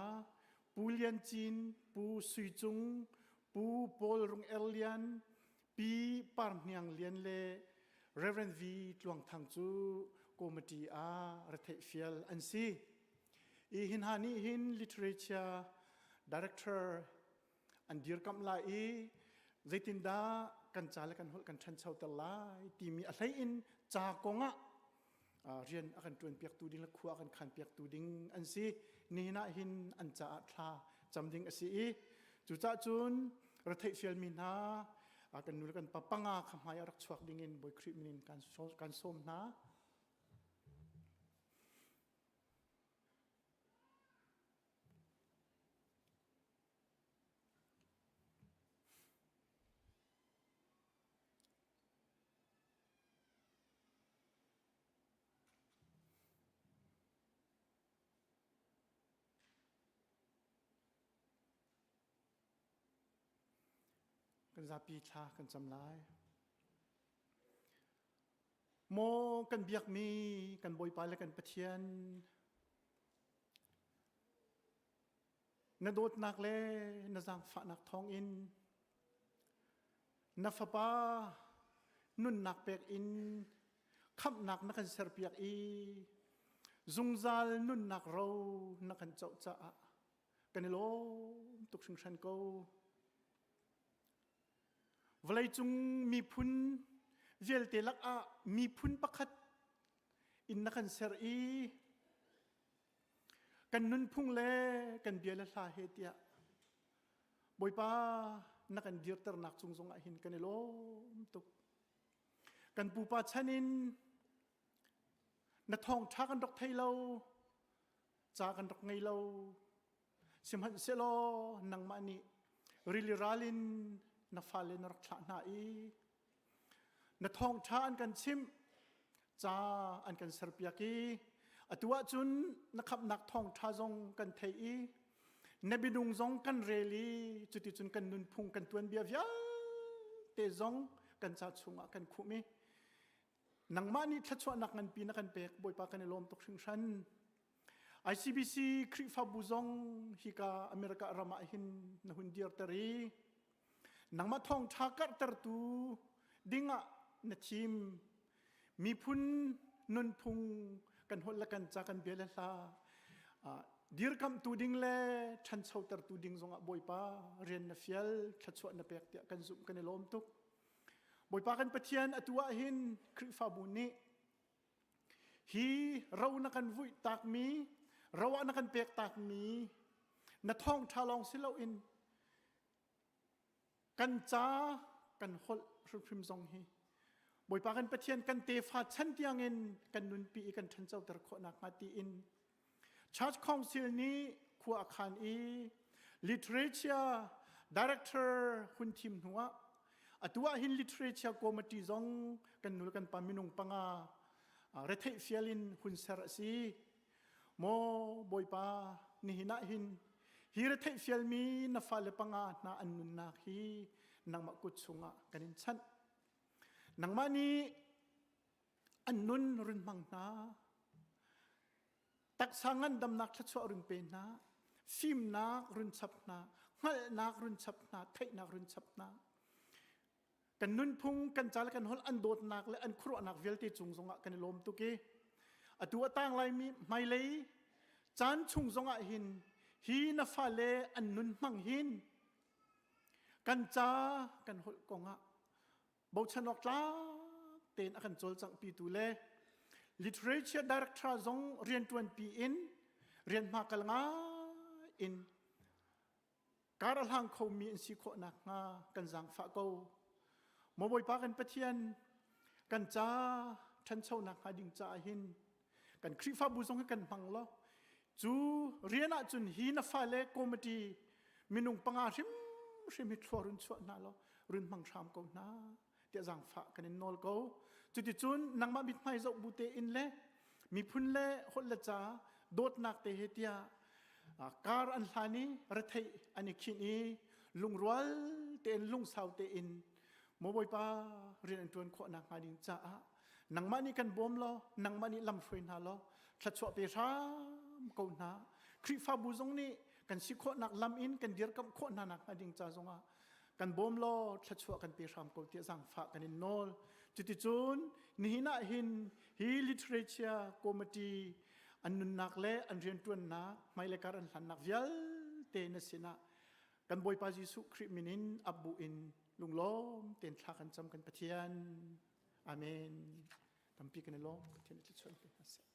Pu Lian Cin, Pu Sui Cung, Pu Paul Rung Er Lian, Pi Par Hniang Lian le Reverend V Tluang Thang cu committee ah retheih fial an si. I hin ha nih hin literature director an dirkamh lai i zeitindah kan ca le kan holh kan ṭhanchoter lai timi a hlei in ca kong ah rian a kan ṭuanpiaktu ding le khua a kan khanpiaktu ding an si. Nihin ah hin an caah thla cam ding a si i cucaah cun retheih fialmi hna kan nu le kan pa panga kha hmai ah rak chuak ding in Bawi Khrih min in kan sawm hna. Kan zapi thla kan cam lai. Maw kan biakmi kan Bawipa le kan Pathian na dawtnak le na zaangfahnak thawngin na fapa nunnak pek in khamhnak na kan serpiak i zungzal nunnak ro na kan coh caah kan i lawm tuk hringhran ko. Vawleicung miphun vialte lakah miphun pakhat in na kan ser i kan nunphung le kan bia le hla he tiah Bawipa na kan dirternak cung zongah hin kan i lawm tuk. Kan pupa chan in na thawngṭha kan rak thei lo, ca kan rak ngei lo. Sihmanhsehlaw nangmah nih rili ral in na fale na rak thlah hna i na thawngṭha an kan chimh, ca an kan serpiak i atu ahcun na khamhnak thawngṭha zong kan theih i. Na minung zong kan rel i cuticun kan nunphung kan tuanbia vialte zong kan ca chungah kan khumh i nangmah nih thluachuahnak nganpi na kan pek Bawipa kan i lawm tuk hringhran. ICBC Khrihfabu zong hika America ram ah hin na hun dirter i nangmah thawngṭha karhtertu dingah na thim miphun nunphung kan holh le kan ca kan bia le hla dirkamhtu ding le ṭhanchotertu ding zongah Bawipa rian na fial thluachuah na pek tiah kan zumh kan i lawm tuk Bawipa kan Pathian atu ah hin Khrihfabu nih hi ro na kan vuih takmi ro ah na kan pek takmi na thawngṭha lawng si loin kan ca kan holh hrimhrim zong hi Bawipa kan Pathian kan tefa chan tiangin kan nunpi i kan ṭhanchoter khawh nakhnga tiin Church Council nih khua a khan i literature director hun thim hnuah atu ah hin literature committee zong kan nul kan pa minung panga retheih fial in hun ser a si. Maw Bawipa nihin ah hin hi retheih fialmi na fale panga hna an nunnak hi nangmah kut chungah kan in chanh. Nangmah nih an nun run hmang hna. Taksa ngandamnak thluachuah run pe hna. Fimnak run chap hna. Hngalhnak run chap hna. Theihnak run chap hna. Kan nunphung, kan ca le kan holh an dawtnak le an khuaruahnak vialte cung zongah kan i lawm tuk i atu a tang laimi hmailei caan chung zongah hin hi na fale an nun hmang hin kan ca kan holh kongah bochan awk tlak tein a kan cawlcanghpitu le literature director zong rianṭuanpi in rian hma kal ngai in kar a hlang khomi an si khawh nakhnga kan zaangfah ko. Maw Bawipa kan Pathian, kan ca ṭhanchonak hnga ding caah hin kan Khrihfabu zong hi kan hmang lo. Cu rian ah cun hi na fale committee minung panga hrimhrim hi thlua run chuah hna law run hmang hram ko hna tiah zaangfah kan in nawl ko. Cuticun nangmah mithmai zoh bu tein le miphun le holh le ca dawtnak te he tiah kar an hlan i retheih an i khinh i lungrual tein lungsau tein maw Bawipa rian an ṭuan khawh nakhnga ding caah nangmah nih kan bawm law nangmah nih lam hruai hna law thluachuah pe hram ko hna Khrihfabu zong nih kan si khawhnak lam in kan dirkamh khawh hna nakhnga ding ca zongah kan bawm law thluachuah kan pe hram ko tiah zaangfah kan in nawl cuticun nihin ah hin hi literature committee an nunnak le an rianṭuannak hmailei kar an hlannak vialte na sinah kan Bawipa Jesuh Khrih min in abbu in lunglawm tein thla kan cam kan Pathian amen tampi kan i lawm Pathian i thluachuah pe hna seh.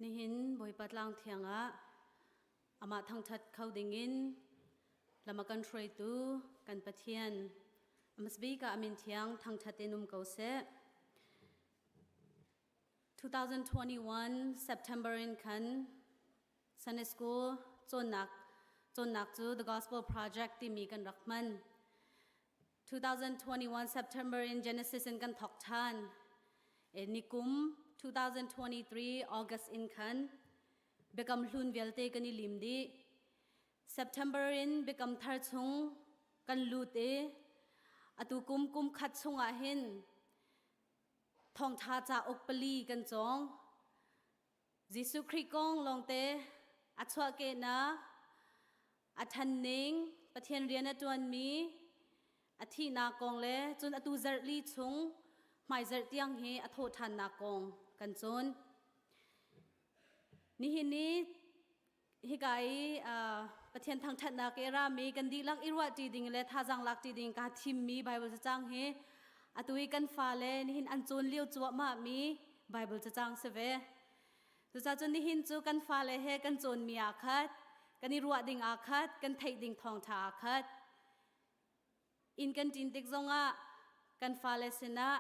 Nihin Bawipa tlang thiang ah amah thangthat kho dingin lam a kan hruaitu kan Pathian amasbik ah amin thiang thangthat in um ko seh. 2021 September in khan Sunday School cawnnak cawnnak cu The Gospel Project timi kan rak hman. 2021 September in Genesis in kan thawk ṭhan. E, nikum 2023 August in khan Biakam Hlun vialte kan i lim dih. September in Biakam Thar chung kan lut i atu kum kum khat chungah hin thawngṭha cauk pali kan cawng. Jesuh Khrih kong lawngte a chuahkehnak, a ṭhanning, Pathian rian a ṭuanmi, a thihnak kong le cun atu zarh li chung hmaizarh tiang hi a thawhṭhannak kong kan cawn. Nihin ni hika i Pathian thangṭhatnak i rami kan dihlak i ruahṭi ding le thazaang lakṭi ding kaa thimmi Baibal cacang hi atu i kan fale nihin an cawn lio cuahmahmi Baibal cacang si ve. Cucaah cun nihin cu kan fale he kan cawnmi aa khat, kan i ruah ding aa khat, kan theih ding thawngṭha aa khat. Inn kan ṭin tik zongah kan fale sinah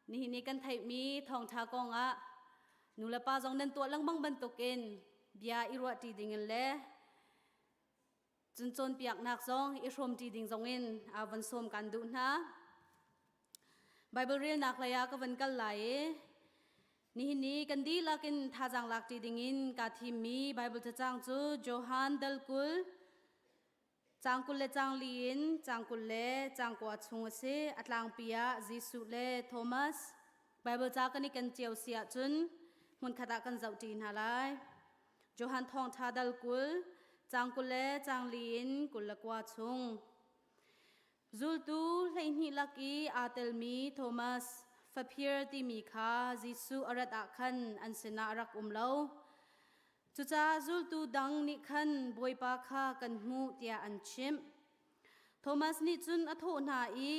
nihin i kan theihmi thawngṭha kongah nulepa zong nan tuah lengmang bantukin bia i ruahṭi dingin le cun cawnpiaknak zong i hrawmṭi ding zongin von sawm kan duh hna. Bible relnak lei ah ka van kal lai i nihin ni kan dihlak in thazaang lakṭi dingin kaa thimmi Bible cacang cu Johan dal 20 Caang 20 le caang li in caang 20 le caang kua chung a si. A tlangpi ah Jesuh le Thomas Baibal ca kan i ken cio si ahcun hmunkhat ah kan zohṭi hna lai. Johan Thawngṭha dal 20, caang 20 le caang li in 29 chung. Zultu 12 lak i aa telmi Thomas, faphir timi kha Jesuh a rat ah khan an sinah a rak um lo. Cucaah zultu dang nih khan Bawipa kha kan hmuh tiah an chimh. Thomas nih cun a thawh hna i,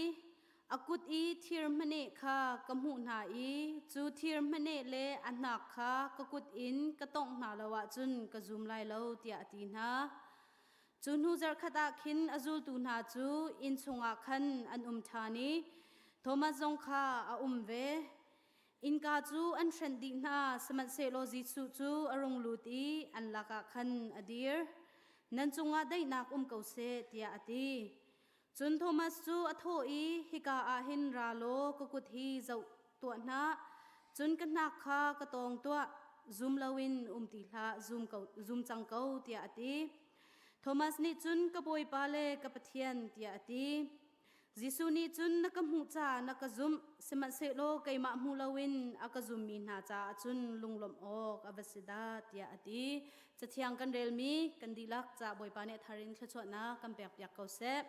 A kut i thir hmaneh kha ka hmuh hna i cu thir hmaneh le a hnak kha ka kut in ka tongh hna lo ahcun ka zum lai lo tiah a ti hna. Cu hnu zarhkhat ah khin a zultu hna cu inn chungah khan an um ṭhan i Thomas zong kha a um ve. Innka cu an hrenh dih hna, sihmanhsehlaw Jesuh cu a rung lut i an lakah khan a dir. Nan cungah daihnak um ko seh, tiah a ti. Cun Thomas cu a thawh i, Hika ah hin ra law ka kut hi zoh tuah hna, cun ka hnak kha ka tawng tuah, zum loin um ti hlah, zum, ko, zum cang ko, tiah a ti. Thomas nih cun, Ka Bawipa le ka Pathian, tiah a ti. Jesuh nih cun na ka hmuh caah na ka zumh, sihmanhsehlaw keimah hmu loin a ka zummi hna caah cun lunglawmh awk a va si dah, tiah a ti. Cathiang kan relmi kan dihlak ca Bawipa nih a thar in thluachuahnak kan pekpiak ko seh.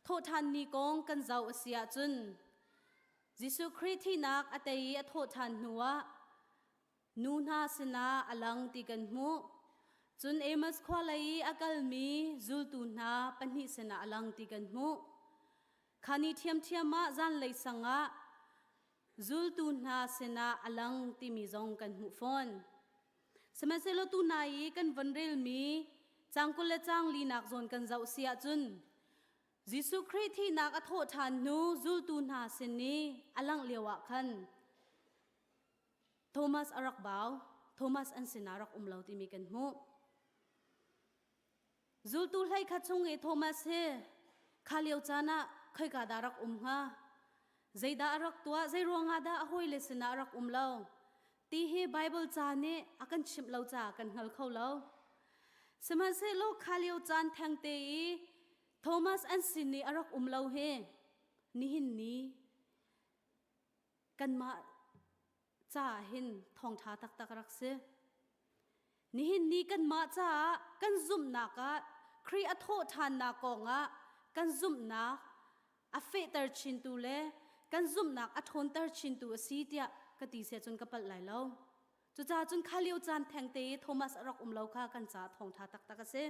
Thawhṭhan ni kong kan zoh a si ahcun Jesuh Khrih thihnak a tei i a thawhṭhan hnuah Nu hna sinah a lang ti kan hmuh. Cun Amos khua lei i a kalmi zultu hna pahnih sinah a lang ti kan hmuh. Kha ni ṭhiamṭhiam ah zanlei sang ah zultu hna sinah a lang timi zong kan hmuh fawn. Sihmanhsehlaw tu hna i kan von relmi caang 20 le caang linak zawn kan zoh si ahcun Jesuh Khrih thihnak a thawh ṭhan hnu zultu hna sin i a langh lio ah khan Thomas a rak bau. Thomas an sinah rak um lo timi kan hmuh. Zultu hlei kha chung i Thomas hi kha lio caan ah khoika dah rak um hnga? Zeidah a rak tuah? Zei ruangah dah a hawile sinah a rak um lo? Ti hi Bible ca nih a kan chimh lo caah kan hngal kho lo. Sihmanhsehlaw kha lio caan thengte i Thomas an sin i a rak um lo hi nihin ni kanmah caah hin thawngṭha taktak rak si. Nihin ni kanmah caah kan zumhnak ah Khrih a thawhṭhannak kongah kan zumhnak a fehter chintu le kan zumhnak a ṭhawnter chintu a si tiah ka ti sia cun ka palh lai lo. Cucaah cun kha lio caan thengte i Thomas a rak um lo kha kan caah thawngṭha taktak a si.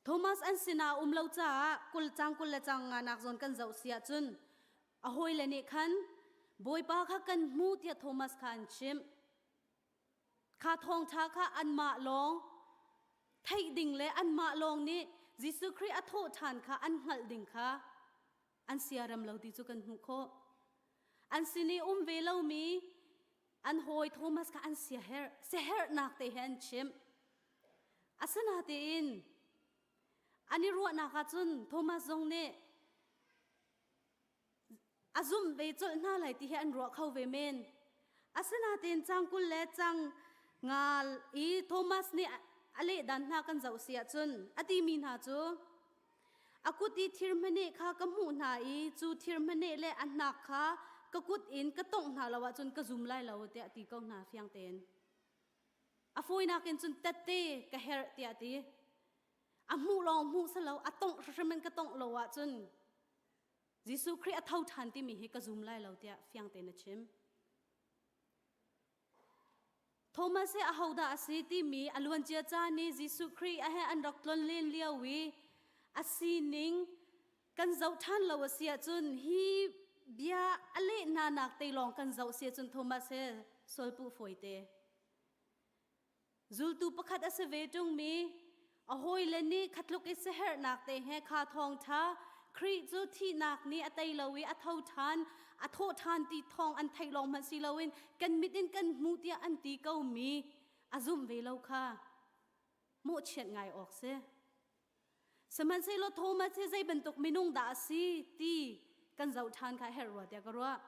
Thomas an sinah a um lo caah kul cang 20 le cang nga nak zawn kan zoh si ahcun a hawile nih khan Bawipa kha kan hmu tiah Thomas kha an chimh. Kha thawngṭha kha anmah lawng theih ding le anmah lawng nih Jesuh Khrih a thawh ṭhan kha an hngalh ding kha an siarem lo ti cu kan hmuh khawh. An sin i um ve lomi an hawi Thomas kha an siaherh, siaherhnak te he an chimh. Asinain an i ruahnak ahcun Thomas zong nih a zumh ve colh hna lai ti hi an ruah kho ve men. Asinain cang 20 le cang nga i Thomas nih a leh dan hna kan zoh si ahcun a timi hna cu a kut i thir hmane kha ka hmuh hna i cu thir hmane le a hnak kha ka kut in ka tongh hna lo ahcun ka zum lai lo tiah ti ko hna fiang tein. A fawinak in cun tette ka herh tiah ti. A hmuh lawng hmuh silo a tongh hrimhrim in ka tongh lo ahcun Jesuh Khrih a tho ṭhan timi hi ka zum lai lo tiah fiang tein a chim. Thomas hi ahodah a si timi a luancia caan i Jesuh Khrih a he an rak tlon len lio i a sining kan zoh ṭhan lo a si ahcun hi bia a leh hna nak te lawng kan zoh si ahcun Thomas he sualpuh fawite. Zultu pakhat a si ve ṭungmi a hawile nih khatluk i siaherhnak te he kha thawngṭha Khrih cu thihnak nih a tei lo i a tho ṭhan a thawh ṭhan ti thawng an theih lawng hmanh si loin kan mit in kan hmuh tiah an ti komi a zumh ve lo kha mawhchiat ngai awk si. Sihmanhsehlaw Thomas hi zei bantuk minung dah a si ti kan zoh ṭhan kha herh rua tiah ka ruah.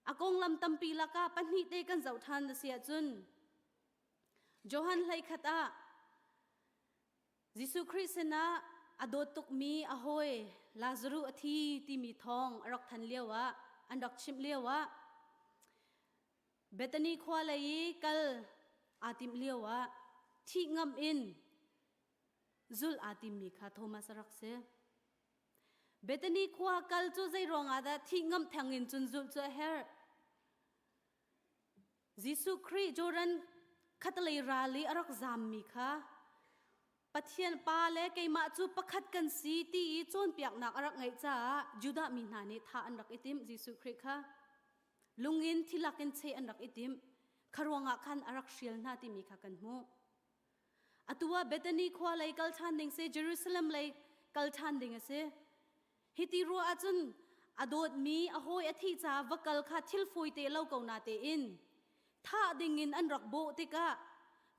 A konglam tampi lakah pahnih te kan zoh ṭhan a si ahcun Johan 11 ah Jesuh Khrih sinah a dawt tukmi a hawi Lazaruh a thi timi thawng a rak than lioah an rak chimh lioah Bethany khua lei i kal aa timh lioah thih ngam in zulh aa timmi kha Thomas a rak si. Bethany khua kal cu zei ruangah dah thih ngam theng in cun zulh cu a herh? Jesuh Khrih Jordan khatalei ral i a rak zammi kha Pathian Pa le keimah cu pakhat kan si ti i cawnpiaknak a rak ngeih caah Judah mi hna nih thah an rak i timh Jesuh Khrih kha. Lungin thilak in cheh an rak i timh. Kha ruangah khan a rak hrial hna timi kha kan hmuh. Atu ah Bethany khua lei kal ṭhan ding si, Jerusalem lei kal ṭhan ding a si. Hiti ruah ahcun a dawtmi a hawi a thih caah va kal kha thil fawite lo ko na tein thah dingin an rak bawh tikah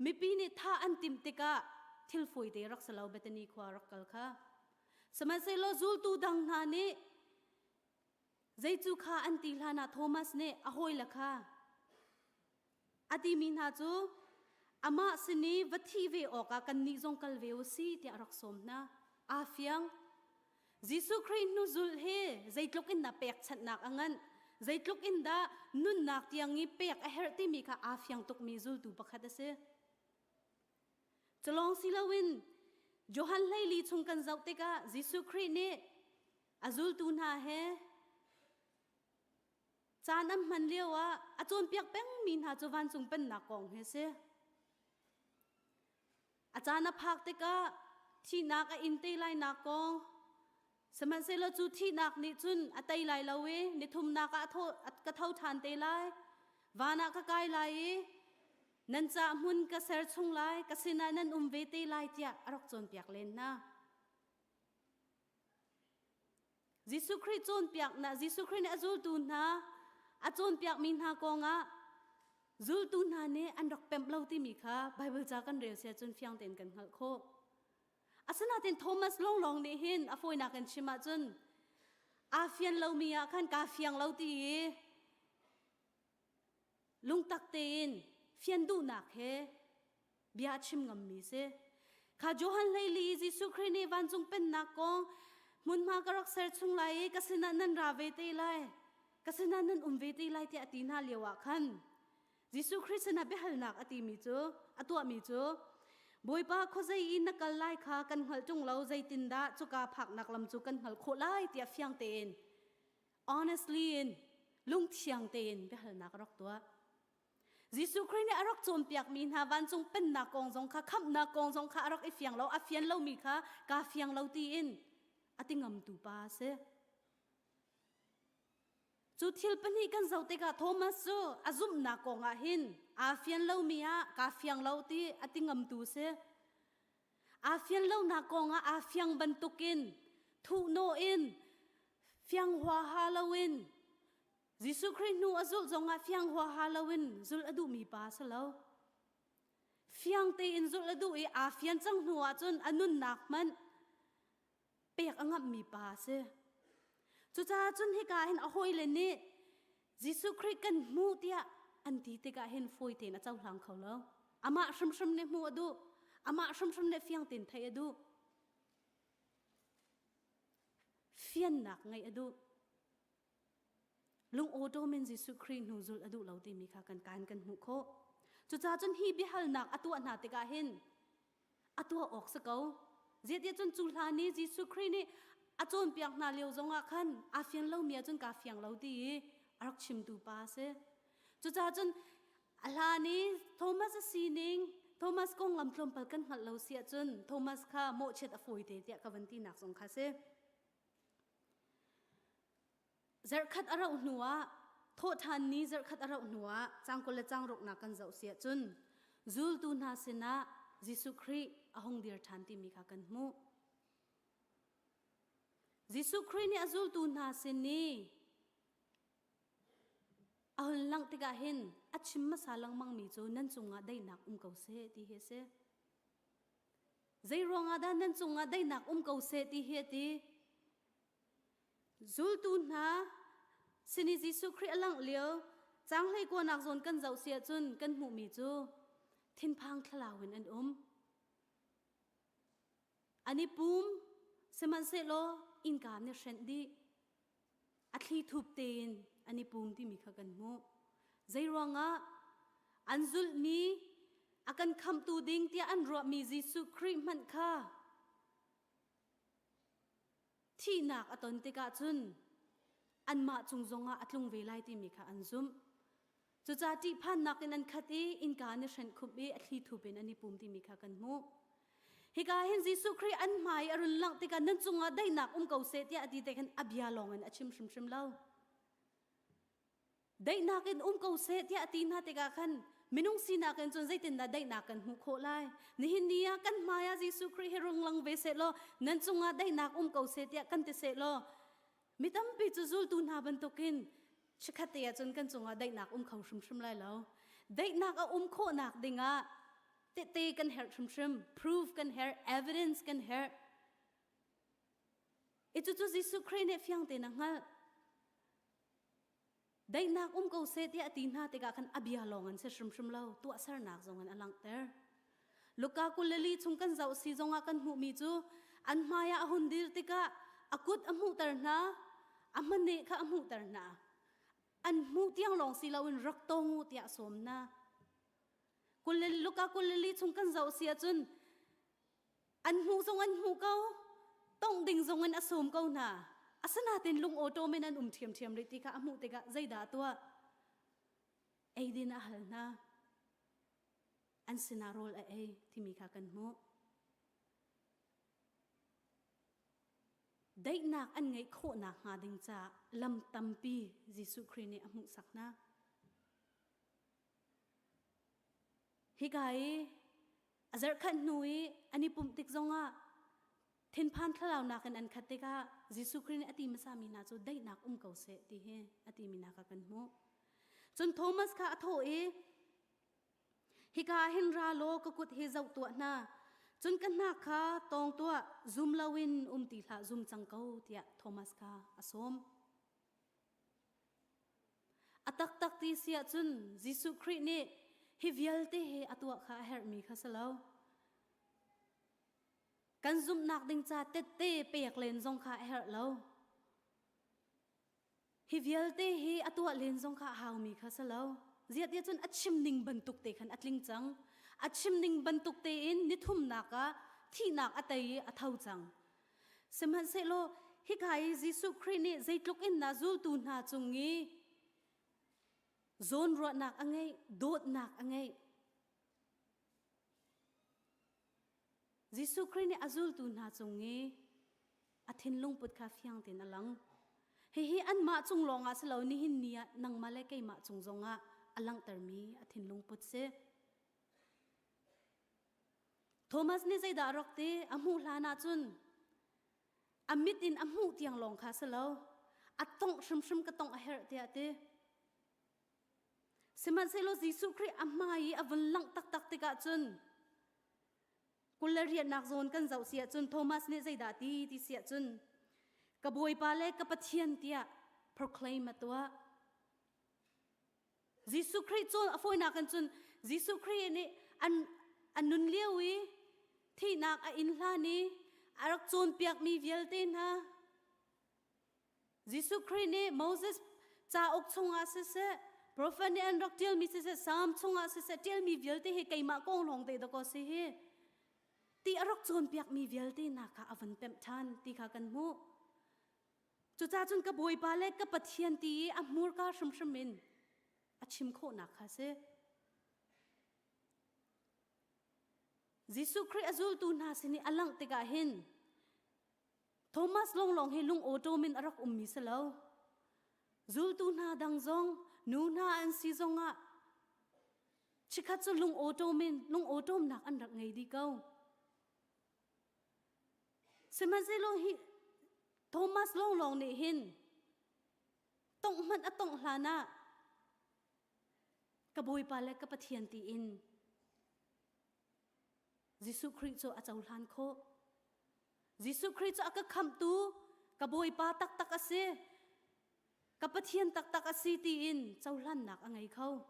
mipi nih thah an timh tikah thil fawite rak si lo Bethany khua rak kal kha. Sihmanhsehlaw zultu dang hna nih zei cu kha an ti hlan ah Thomas nih a hawile kha A timi hna cu amah sin i va thih ve awkah kannih zong kal ve u si tiah a rak sawm hna. Aa fiang. Jesuh Khrih hnuzulh hi zeitluk in dah pekchanhnak a nganh, zeitluk in dah nunnak tiang i pek a herh timi kha aa fiang tukmi zultu pakhat a si. Culawng si loin Johan 14 chung kan zoh tikah Jesuh Khrih nih a zultu hna he Caan an hman lioah a cawnpiak pengmi hna cu vancung pennak kong hi a si. A caan a phak tikah thihnak a in te lainak kong, sihmanhsehlaw cu thihnak nih cun a tei lai lo i nithumnak ah ka tho ṭhan te lai, van ah ka kai lai i nan cah hmun ka ser chung lai, ka sinah nan um ve te lai tiah a rak cawnpiak len hna. Jesuh Khrih cawnpiaknak Jesuh Khrih nih a zultu hna a cawnpiakmi hna kongah zultu hna nih an rak pemh lo timi kha Bible ca kan rel sia cun fiang tein kan hngalh khawh. Asinain Thomas lawnglawng nih hin a fawinak in chim ahcun aa fian lomi ah khan kaa fiang lo ti i lungtak tein fian duhnak he bia a chim ngammi si. Kha Johan 14 i Jesuh Khrih nih vancung pennak kong hmunhma ka rak ser chung lai i ka sinah nan ra ve te lai, ka sinah nan um ve te lai tiah a ti hna lio ah khan Jesuh Khrih sinah biahalnak a timi cu a tuahmi cu Bawipa khuazei i na kal lai kha kan hngalh ṭung lo zeitindah cuka phaknak lam cu kan hngalh khawh lai tiah fiang tein honestly in lungthiang tein biahalnak a rak tuah. Jesuh Khrih nih a rak cawnpiakmi hna vancung pennak kong zong kha khamhnak kong zong kha a rak i fiang lo a fian lomi kha kaa fiang lo tiin a ti ngamtu pa a si. Cu thil pahnih kan zoh tikah Thomas cu a zumhnak kong ah hin aa fian lomi ah kaa fiang lo ti a ti ngamtu si. Aa fian lonak kong ah aa fiang bantukin thuhnawh in fiang huaha loin Jesuh Khrih hnu a zulh zongah fiang huaha loin zulh a duhmi pa a si lo. Fiang tein zulh a duh i aa fian cang hnu ahcun a nunnak hmanh pek a ngamhmi pa a si. Cucaah cun hika hin a hawile nih Jesuh Khrih kan hmuh tiah an ti tikah hin fawi tein a cohlang kho lo. Amah hrimhrim nih hmuh a duh. Amah hrimhrim nih fiang tein theih a duh. Fiannak ngeih a duh. Lungawṭawm in Jesuh Khrih hnu zulh a duh lo timi kha kan kaan kan hmuh khawh. Cucaah cun hi biahalnak a tuah hna tikah hin a tuah awk si ko. Zeitiah cun cu hlan i Jesuh Khrih nih a cawnpiak hna lio zongah khan aa fian lomi ahcun kaa fiang lo ti i a rak chimtu pa a si. Cucaah cun a hlan i Thomas a sining Thomas konglam tlawmpal kan hngalh lo si ahcun Thomas kha mawhchiat a fawi te tiah ka van tinak zong kha si. Zarhkhat a rauh hnuah thawhṭhan ni zarhkhat a rauh hnuah caang 20 le caang ruknak kan zoh si ahcun zultu hna sinah Jesuh Khrih a hung dir ṭhan timi kha kan hmuh. Jesuh Khrih nih a zultu hna sin i a hun langh tikah hin a chim hmasa lengmangmi cu nan cungah daihnak um ko seh ti hi a si. Zei ruangah dah nan cungah daihnak um ko seh ti hi a ti. Zultu hna sin i Jesuh Khrih a langh lio caang hleikuanak zawn kan zoh si ahcun kan hmuhmi cu thinphang thlalau in an um. An i pum, sihmanhsehlaw innka nih hrenh dih. A thli thup tein an i pum timi kha kan hmuh. Zei ruangah an zulhmi a kan khamhtu ding tiah an ruahmi Jesuh Khrih hmanh kha thihnak a ton tikah cun anmah cung zongah a tlung ve lai timi kha an zumh. Cucaah ṭihphannak in an khat i innka an i hrenh khumh i a thli thup in an i pum timi kha kan hmuh. Hika hin Jesuh Khrih an hmai a run langh tikah nan cungah daihnak um ko seh tiah a ti te khan a bia lawng in a chim hrimhrim lo. Daihnak in um ko seh tiah a ti hna tikah khan minung sinak in cun zeitindah daihnak kan hmuh khawh lai? Nihin ni ah kan hmai ah Jesuh Khrih hi rung lang ve seh law nan cungah daihnak um ko seh tiah kan ti seh law mi tampi cu zultu hna bantukin chikkhat te ah cun kan cungah daihnak um kho hrimhrim lai lo. Daihnak a um khawhnak dingah tehte kan herh hrimhrim, proof kan herh, evidence kan herh. I cucu Jesuh Khrih nih fiang tein a hngalh. Daihnak um ko seh tiah a ti hna tikah khan a bia lawng an si hrimhrim lo, tuahsernak zong in a langhter. Luka 24 chung kan zoh si zongah kan hmuhmi cu an hmaiah a hun dir tikah a kut a hmuhter hna, a hmane kha a hmuhter hna. An hmuh tiang lawng si loin rak tong u tiah a sawm hna. Luka 24 chung kan zoh si ahcun An hmuh zong an hmuh ko, tongh ding zong in a sawm ko hna. Asinain lung awṭawm in an um ṭhiamṭhiam rih ti kha a hmuh tikah zeidah a tuah? Eidin a hal hna. An sinah rawl a ei timi kha kan hmuh. Daihnak an ngeih khawhnak hnga ding caah lam tampi Jesuh Khrih nih a hmuhsak hna. Hika i A zarhkhat hnu i an i pumh tik zongah thinphan thlalaunak in an khat tikah Jesuh Khrih nih a ti hmasami hna cu daihnak um ko seh ti hi a timi hna kha kan hmuh. Cun Thomas kha a thawh i hika ah hin ra law ka kut hi zoh tuah hna cun ka hnak kha tawng tuah zum loin um ti hlah zum cang ko tiah Thomas kha a sawm. A taktak ti si ahcun Jesuh Khrih nih hi vialte hi a tuah kha a herhmi kha si lo. Kan zumhnak ding ca tette pek len zong kha a herh lo. Hi vialte hi a tuah len zong kha a haumi kha si lo. Ziah cun a chim ning bantuk te khan a tling cang. A chim ning bantuk tein nithumnak ah thihnak a tei i a tho cang. Sihmanhsehlaw hika i Jesuh Khrih nih zeitluk in dah zultu hna cung i zawnruahnak a ngeih, dawtnak a ngeih. Jesuh Khrih nih a zultu hna cung i a thinlung put kha fiang tein a lang. Hihi anmah cung lawngah si lo nihin ni ah nangmah le keimah cung zongah a langhtermi a thinlung put si. Thomas nih zeidah a rak ti? A hmuh hlan ah cun a mit in a hmuh tiang lawng kha si lo a tongh hrimhrim ka tongh a herh tiah a ti. Sihmanhsehlaw Jesuh Khrih a hmai i a vun langh taktak tikah cun 28nak zawn kan zoh si ahcun Thomas nih zeidah ti ti si ahcun ka Bawipa le ka Pathian tiah proclaim a tuah. Jesuh Khrih cu a fawinak in cun Jesuh Khrih nih an an nun lio i thihnak a inn hlan i a rak cawnpiakmi vialte hna Jesuh Khrih nih Moses cauk chungah siseh, profet nih an rak ṭialmi siseh, Salm chungah siseh, ṭialmi vialte hi keimah kong lawng te dakaw si hi. Ti a rak cawnpiakmi vialte hna kha a vun pemh ṭhan ti kha kan hmuh. Cucaah cun ka Bawipa le ka Pathian ti i a hmurka hrimhrim in a chim khawhnak kha si. Jesuh Khrih a zultu hna sin i a langh tikah hin Thomas lawnglawng hi lung awṭawm in a rak ummi si lo. Zultu hna dang zong, nu hna an si zongah chikkhat cu lung awṭawm in lung awṭawmnak an rak ngei dih ko. Sihmanhsehlaw hi Thomas lawnglawng nih hin tongh hmanh a tongh hlan ah ka Bawipa le ka Pathian tiin Jesuh Khrih cu a cohlan khawh. Jesuh Khrih cu a ka khamhtu, ka Bawipa taktak a si, ka Pathian taktak a si tiin cohlannak a ngei kho.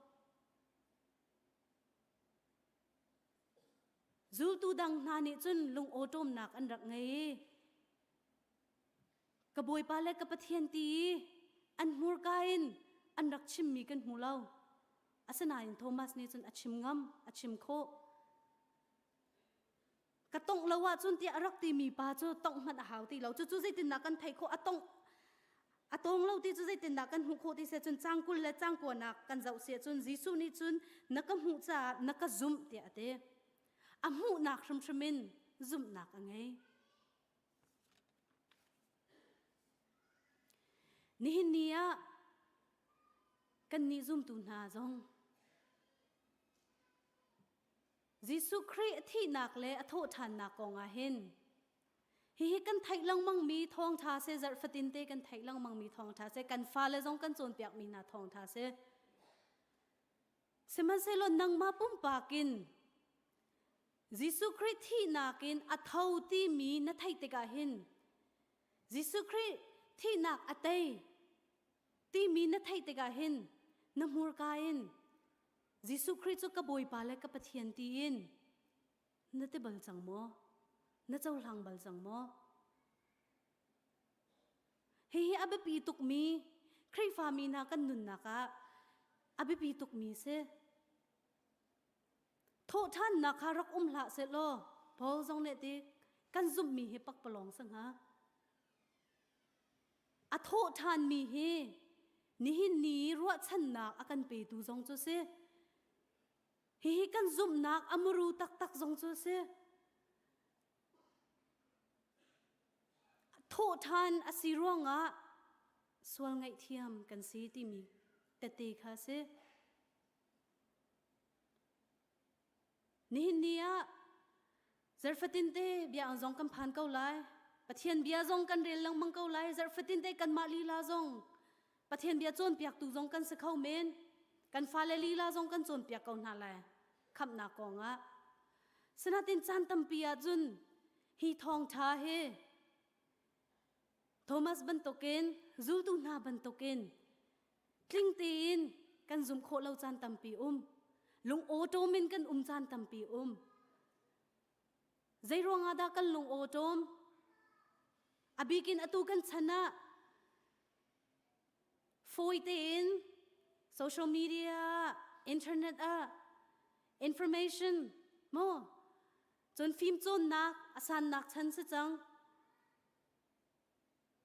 Zultu dang hna nih cun lung awṭawmnak an rak ngei i ka Bawipa le ka Pathian ti i an hmurka in an rak chimmi kan hmu lo. Asinain Thomas nih cun a chim ngam, a chim khawh. Ka tongh lo ahcun tiah a rak timi pa cu tongh hmanh a hau ti lo. Cucu zeitindah kan theih khawh? A tongh a tawng lo ti cu zeitindah kan hmuh khawh ti si cun cang 20 le cang kuanak kan zoh si ahcun Jesuh nih cun na ka hmuh caah na ka zumh tiah a ti. A hmuhnak hrimhrim in zumhnak a ngei. Nihin ni ah kannih zumtu hna zong Jesuh Khrih a thihnak le a thawhṭhannak kong ah hin hihi kan theih lengmangmi thawngṭha se zarh fatin te kan theih lengmangmi thawngṭha se kan fale zong kan cawnpiakmi hna thawngṭha se sihmanhsehlaw nangmah pumpak in Jesuh Khrih thihnak in a tho timi na theih tikah hin Jesuh Khrih thihnak a tei timi na theih tikah hin na hmurka in Jesuh Khrih cu ka Bawipa le ka Pathian tiin na ti bal cang maw? Na cohlang bal cang maw? Hihi a biapi tukmi Khrihfami hna kan nunnak ah a biapi tukmi si. Thawhṭhannak kha rak um hlah sehlaw Paul zong nih ti kan zumhmi hi pakpalawng si hnga. A thawhṭhanmi hi nihin ni ruahchannak a kan petu zong cu si. Hihi kan zumhnak a muru taktak zong cu si. Thawhṭhan a si ruangah sual ngaihthiam kan si timi tete kha si. Nihin ni ah zarhfatin te bia ang zong kan phan ko lai. Pathian bia zong kan rel lengmang ko lai. Zarhfatin te kanmah lila zong Pathian bia cawnpiaktu zong kan si kho men. Kan fale lila zong kan cawnpiak ko hna lai. Khamhnak kong ah. Sinatin caan tampi ahcun hi thawngṭha hi Thomas bantukin zultu hna bantukin tling tein kan zumh khawh lo caan tampi um lung awṭawm in kan um caan tampi um zei ruangah dah kan lung awṭawm a bikin atu kan chan ah fawi tein social media internet ah information mo cun fimcawnnak a sannak chan si cang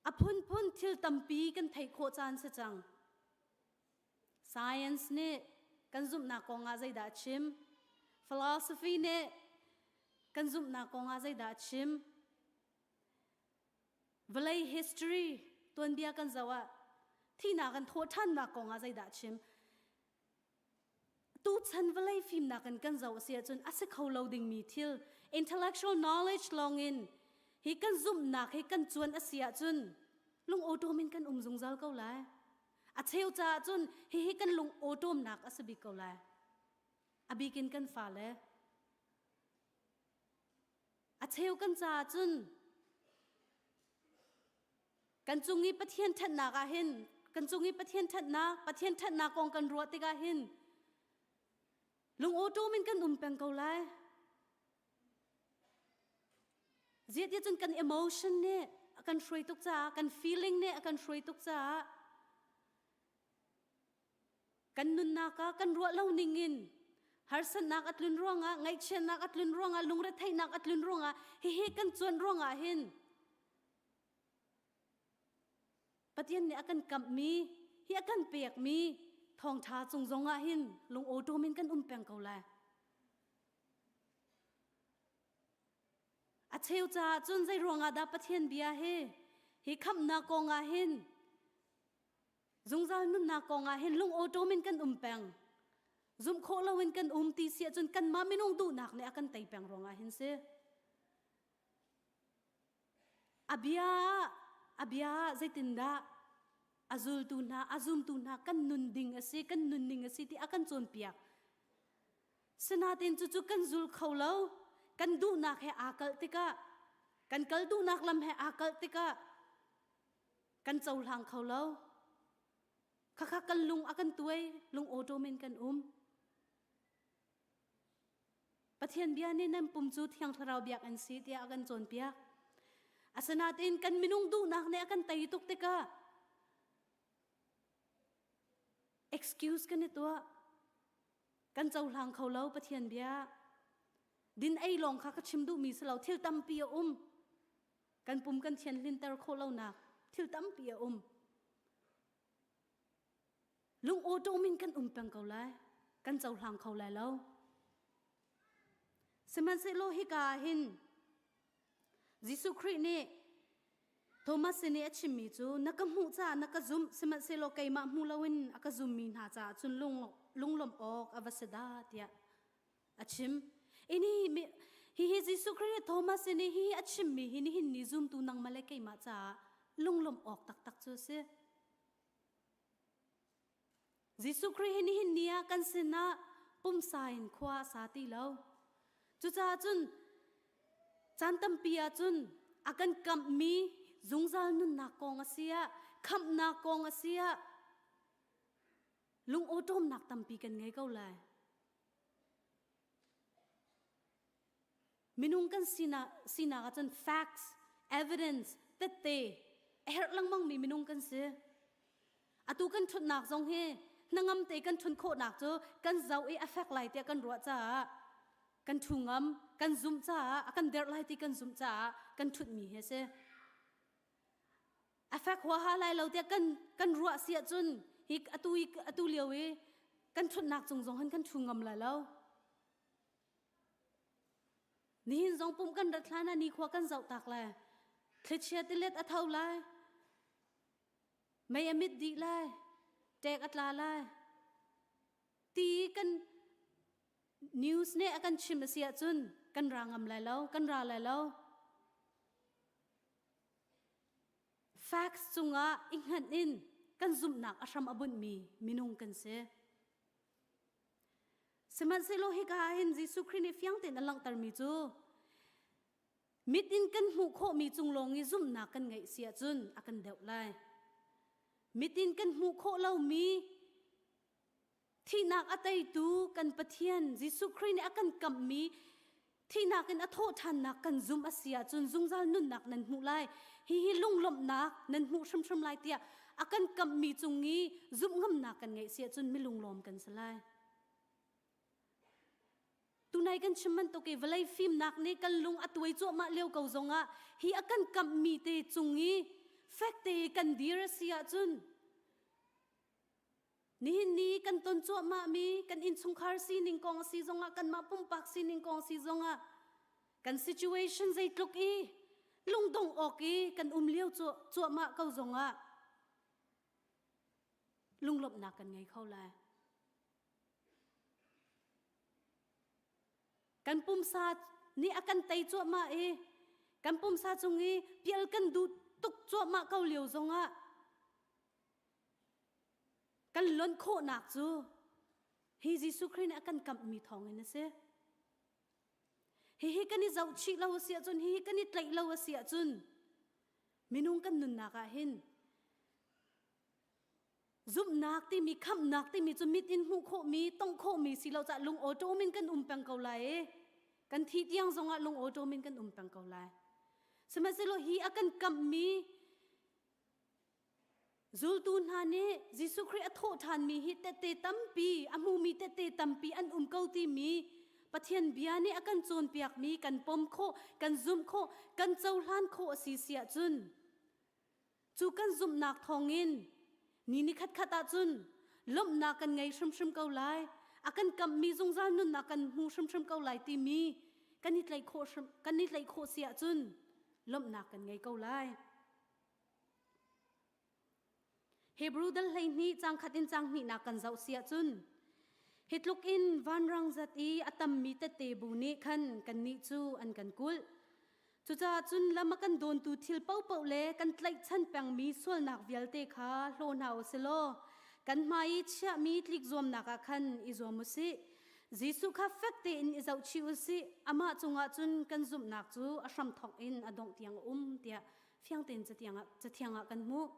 A phunphun thil tampi kan theih khawh caan si cang. Science nih kan zumhnak kong ah zeidah a chim? Philosophy nih kan zumhnak kong ah zeidah a chim? Vawlei history. tuanbia kan zoh ah thihnak in thawhṭhannak kong ah zeidah a chim? Tuchan vawlei fimnak in kan zoh a si ahcun a si kho lo dingmi thil intellectual knowledge lawngin hi kan zumhnak hi kan cuan a si ahcun lung awṭawm in kan um zungzal ko lai. A cheu caah cun hihi kan lung awṭawmnak a si bik ko lai. A bik in kan fale. A cheu kan caah cun kan cung i Pathian ṭhatnak ah hin kan cung i Pathian ṭhatnak Pathian ṭhatnak kong kan ruah tikah hin lung awṭawm in kan um peng ko lai. Ziah cun kan emotion nih a kan hruai tuk caah kan feeling nih a kan hruai tuk caah kan nunnak ah kan ruah lo ning in harsatnak a tlun ruangah ngaihchiatnak a tlun ruangah lungretheihnak a tlun ruangah hihi kan cuan ruangah hin Pathian nih a kan kamhmi hi a kan pekmi thawngṭha cung zongah hin lung awṭawm in kan um peng ko lai. A cheu caah cun zei ruangah dah Pathian bia hi hi khamhnak kong ah hin Zungzal nunnak kong ah hin lung awṭawm in kan um peng. Zumh khawh loin kan um ti si ahcun kanmah minung duhnak nih a kan tei peng ruangah hin si. A bia a bia zeitindah a zultu hna a zumtu hna kan nun ding a si kan nun ning a si ti a kan cawnpiak. Sinain cucu kan zul kho lo. Kan duhnak he aa kalh tikah kan kal duhnak lam he aa kalh tikah kan cohlang kho lo. Khakha kan lung a kan tuai, lung awṭawm in kan um. Pathian bia nih nan pum cu Thiang Thlarau biakinn si tiah a kan cawnpiak. Asinain kan minung duhnak nih a kan tei tuk tikah excuse kan i tuah. Kan cohlang kho lo Pathian bia. Din ei lawng kha ka chim duhmi si lo, thil tampi a um. Kan pum kan thianhlinter khawh lonak thil tampi a um. Lung awṭawm in kan um peng ko lai. Kan cohlang kho lai lo. Sihmanhsehlaw hika ah hin Jesuh Khrih nih Thomas sin i a chimmi cu na ka hmuh caah na ka zumh sihmanhsehlaw keimah hmu loin a ka zummi hna caah cun lung lunglawmh awk a va si dah tiah a chim. Ini hihi Jesuh Khrih nih Thomas sin i hihi a chimmi hi nihin ni zumtu nangmah le keimah caah lunglawmh awk taktak cu a si. Jesuh Khrih hi nihin ni ah kan sinah pumsa in khua a sa ti lo. Cucaah cun caan tampi ah cun a kan kamhmi zungzal nunnak kong a si ah khamhnak kong a si ah lung awṭawmnak tampi kan ngei ko lai. Minung kan sinak, sinak ahcun facts, evidence, tette a herh lengmangmi minung kan si. Atu kan ṭhutnak zong hi hnangam te kan ṭhun khawhnak cu kan zoh i a fek lai tiah kan ruah caah kan ṭhu ngam, kan zumh caah a kan derh lai ti kan zumh caah kan ṭhutmi hi a si. A fek huaha lai lo tiah kan kan ruah si ahcun hi atu i atu lio i kan ṭhutnak cung zong hin kan ṭhu ngam lai lo. Nihin zong pum kan rat hlan ah nikhua kan zoh tak lai. Thlichia tilet a tho lai. Mei a mit dih lai. Ṭek a tla lai. Ti kan news nih a kan chim a si ahcun kan ra ngam lai lo, kan ra lai lo. Facts cungah i hngat in kan zumhnak a hram a bunhmi minung kan si. Sihmanhsehlaw hika ah hin Jesuh Khrih nih fiang tein a langhtermi cu mit in kan hmuh khawhmi cung lawng i zumhnak kan ngeih si ahcun a kan deuh lai. Mit in kan hmuh khawh lomi Thihnak a teitu kan Pathian Jesuh Khrih nih a kan kamhmi thihnak in a thawhṭhannak kan zumh a si ahcun zungzal nunnak nan hmuh lai. Hihi lunglawmhnak nan hmuh hrimhrim lai tiah a kan kamhmi cung i zumh ngamnak kan ngeih si ahcun milunglawm kan si lai. Tunai kan chim bantuk i vawlei fimnak nih kan lung a tuai cuahmah lio ko zongah hi a kan kamhmi te cung i fek te i kan dir a si ahcun Nihin ni kan ton cuahmahmi kan innchungkhar sining kong a si zongah kanmah pumpak sining kong si zongah kan situation zeitluk i lungdong awk i kan um lio cuahmah ko zongah. Lunglawmhnak kan ngei kho lai. Kan pumsa nih a kan tei cuahmah i kan pumsa cung i pial kan duh tuk cuahmah ko lio zongah kan lonh khawhnak cu hi Jesuh Khrih nih a kan kamhmi thawngin a si. Hihi kan i zohchih lo a si ahcun, hihi kan i tlaih lo a si ahcun minung kan nunnak ah hin zumhnak timi khamhnak timi cu mit in hmuh khawhmi tongh khawhmi si lo cah lung awṭawm in kan um peng ko lai i kan thih tiang zongah lung awṭawm in kan um peng ko lai. Sihmanhsehlaw hi a kan kamhmi Zultu hna nih Jesuh Khrih a thawh ṭhanmi hi tehte tampi, a hmumi tehte tampi an um ko timi Pathian bia nih a kan cawnpiakmi kan pom khawh, kan zumh khawh, kan cohlan khawh a si si ahcun cu kan zumhnak thawngin ni ni khatkhat ahcun lawmhnak kan ngei hrimhrim ko lai, a kan kamhmi zungzal nunnak kan hmu hrimhrim ko lai timi kan i tlaih khawh hrim, kan i tlaih khawh si ahcun lawmhnak kan ngei ko lai. Hebrew dal 12 cang khat in cang hnihnak kan zoh si ahcun hi tluk in vanrang zat i a tammi tette bu nih khan kannih cu an kan kulh. Cucaah cun lam a kan dawntu thil paohpaoh le kan tlaihchan pengmi sualnak vialte kha hlaw hna u si law kan hmai i chiahmi tlikzuamnak ah khan i zuam u sih. Jesuh kha fek tein i zohchih u sih. Amah cungah cun kan zumhnak cu a hramthawk in a dongh tiang a um tiah fiang tein cathiang ah, cathiang ah kan hmuh.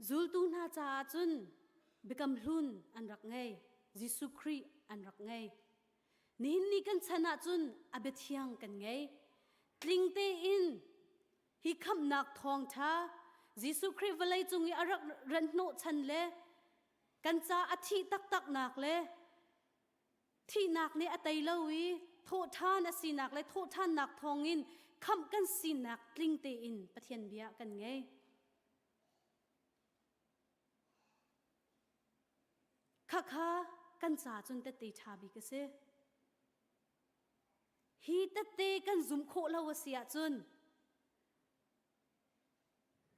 Zultu hna caah cun biakam hlun an rak ngei, Jesuh Khrih an rak ngei. Nihin ni kan chan ah cun a biathiang kan ngei. Tling tein hi khamhnak thawngṭha Jesuh Khrih vawlei cung i a rak ran hnawh chan le kan ca a thih taktaknak le Thihnak nih a tei lo i thawhṭhan a sinak le thawhṭhannak thawngin khamh kan sinak tling tein Pathian bia kan ngei. Khakha kan ca cun tette ṭha bik a si. Hi tette kan zumh khawh lo a si ahcun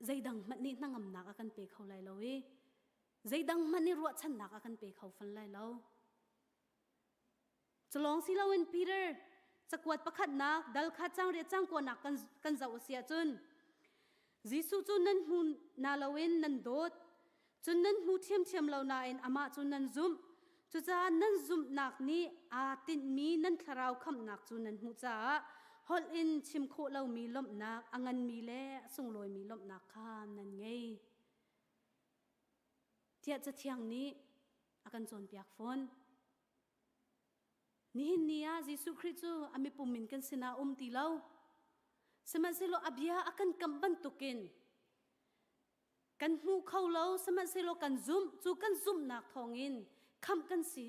zeidang hmanh nih hnangamnak a kan pe kho lai lo i zeidang hmanh nih ruahchannak a kan pe kho fan lai lo. Culawng si loin Peter cakuat pakhatnak dal kha cang riat cang kuanak kan, kan zoh a si ahcun Jesuh cu nan hmu na loin nan dawt cun nan hmu ṭhiamṭhiam lo nain amah cu nan zumh cucaah nan zumhnak nih aa tinhmi nan thlarau khamhnak cu nan hmuh caah holh in chim khawh lomi lawmhnak a nganmi le a sunglawimi lawmhnak kha nan ngei tiah Cathiang nih a kan cawnpiak fawn. Nihin ni ah Jesuh Khrih cu a mipum in kan sinah um ti lo. Sihmanhsehlaw a bia a kan kamh bantukin kan hmu kho lo sihmanhsehlaw kan zumh cu kan zumhnak thawngin khamh kan si.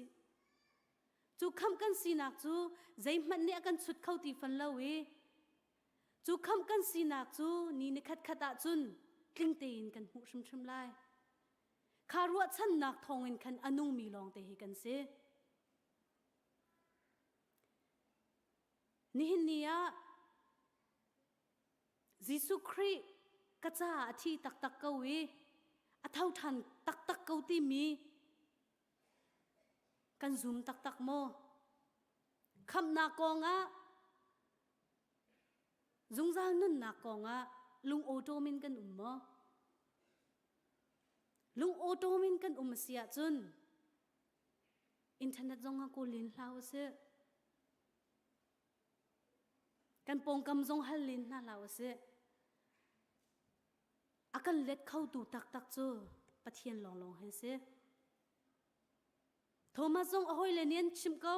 Cu khamh kan sinak cu zeihmanh nih a kan chut kho ti fan lo i cu khamh kan sinak cu ni ni khat khat ah cun tling tein kan hmuh hrimhrim lai. Kha ruahchannak thawngin khan a nungmi lawngte hi kan si. Nihin ni ah Jesuh Khrih ka caah a thi taktak ko i a tho ṭhan taktak ko timi kan zum taktak maw? Khamhnak kongah zungzal nunnak kongah lung awṭawm in kan um maw? Lung awṭawm in kan um a si ahcun internet zong ah kawl len hlah usih. Kan pawngkam zong hal len hna hlah usih. A kan let khotu taktak cu Pathian lawnglawng hi si. Thomas zong a hawile nih an chimh ko.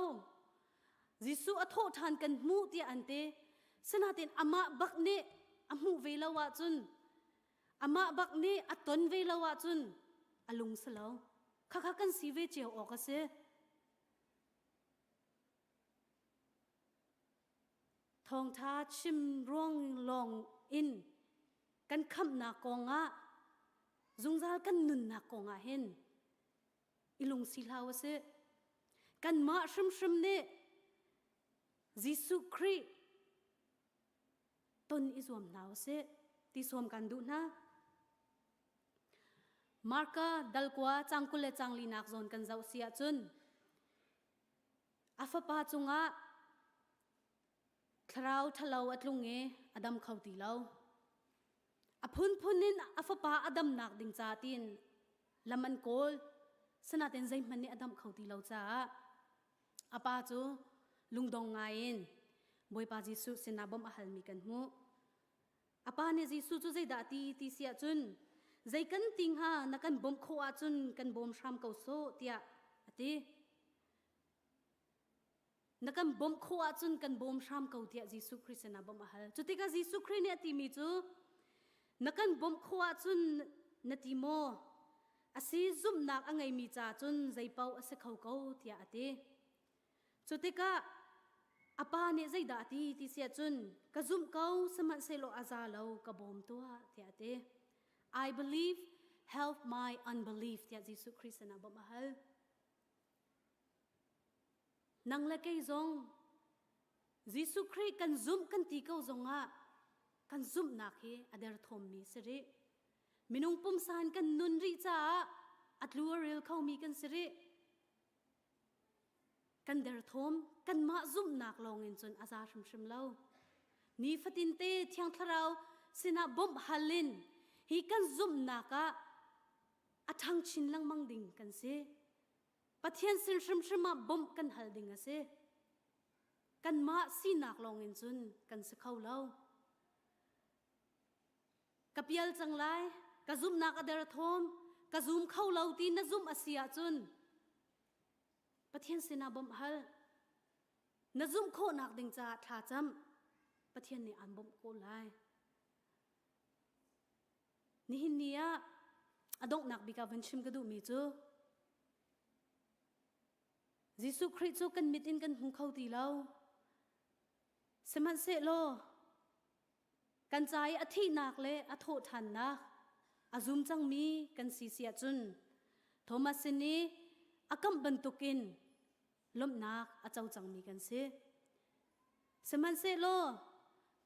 Jesuh a thawh ṭhan kan hmuh tiah an ti. Sinain amah bak nih a hmuh ve lo ahcun amah bak nih a ton ve lo ahcun a lung si lo. Khakha kan si ve cio awk a si. Thawngṭha chim ruang lawng in kan khamhnak kongah zungzal kan nunnak kongah hin i lungsi hlah u sih. Kanmah hrimhrim nih Jesuh Khrih ton i zuam hna u sih ti sawm kan duh hna. Marka dalkua cang 20 le cang linak zawn kan zoh si ahcun a fapa cungah thlarau ṭhalo a tlung i a dam kho ti lo. A phunphun in a fapa a damnak ding ca tiin lam an kawl. Sinain zeihmanh nih a damh kho ti lo caah a pa cu lungdong ngaiin Bawipa Jesuh sinah bawmh a halmi kan hmuh. A pa nih Jesuh cu zeidah a ti ti si ahcun zei kan ti hnga na kan bawmh khawh ahcun kan bawm hram ko sawh tiah a ti. Na kan bawmh khawh ahcun kan bawm hram ko tiah Jesuh Khrih sinah bawmh a hal. Cu tikah Jesuh Khrih nih a timi cu na kan bawmh khawh ahcun na ti maw? A si zumhnak a ngeimi ca cun zeipaoh a si kho ko tiah a ti. Cu tikah a pa nih zeidah a ti ti si ahcun ka zumh ko sihmanhsehlaw a za lo ka bawm tuah tiah a ti. I believe help my unbelief tiah Jesuh Khrih sinah bawmh a hal. Nang le kei zong Jesuh Khrih kan zumh kan ti ko zongah kan zumhnak hi a derthawmmi si rih. Minung pumsa in kan nun rih caah a tlu a ril khomi kan si rih. Kan derthawm, kanmah zumhnak lawngin cun a za hrimhrim lo. Nifatin te Thiang Thlarau sinah bawmh hal in hi kan zumhnak ah a ṭhang chin lengmang ding kan si. Pathian sin hrimhrim ah bawmh kan hal ding a si. Kanmah sinak lawngin cun kan si kho lo. Ka pial cang lai, ka zumhnak a derthawm, ka zum kho lo ti na zumh a si ahcun Pathian sinah bawmh hal. Na zumh khawhnak ding caah thla cam. Pathian nih aan bawmh ko lai. Nihin ni ah a donghnak bik ah van chim ka duhmi cu Jesuh Khrih cu kan mit in kan hmu kho ti lo. Sihmanhsehlaw kan ca i a thihnak le a thawhṭhannak a zum cangmi kan si si ahcun Thomas sin i a kamh bantukin lawmhnak a co cangmi kan si. Sihmanhsehlaw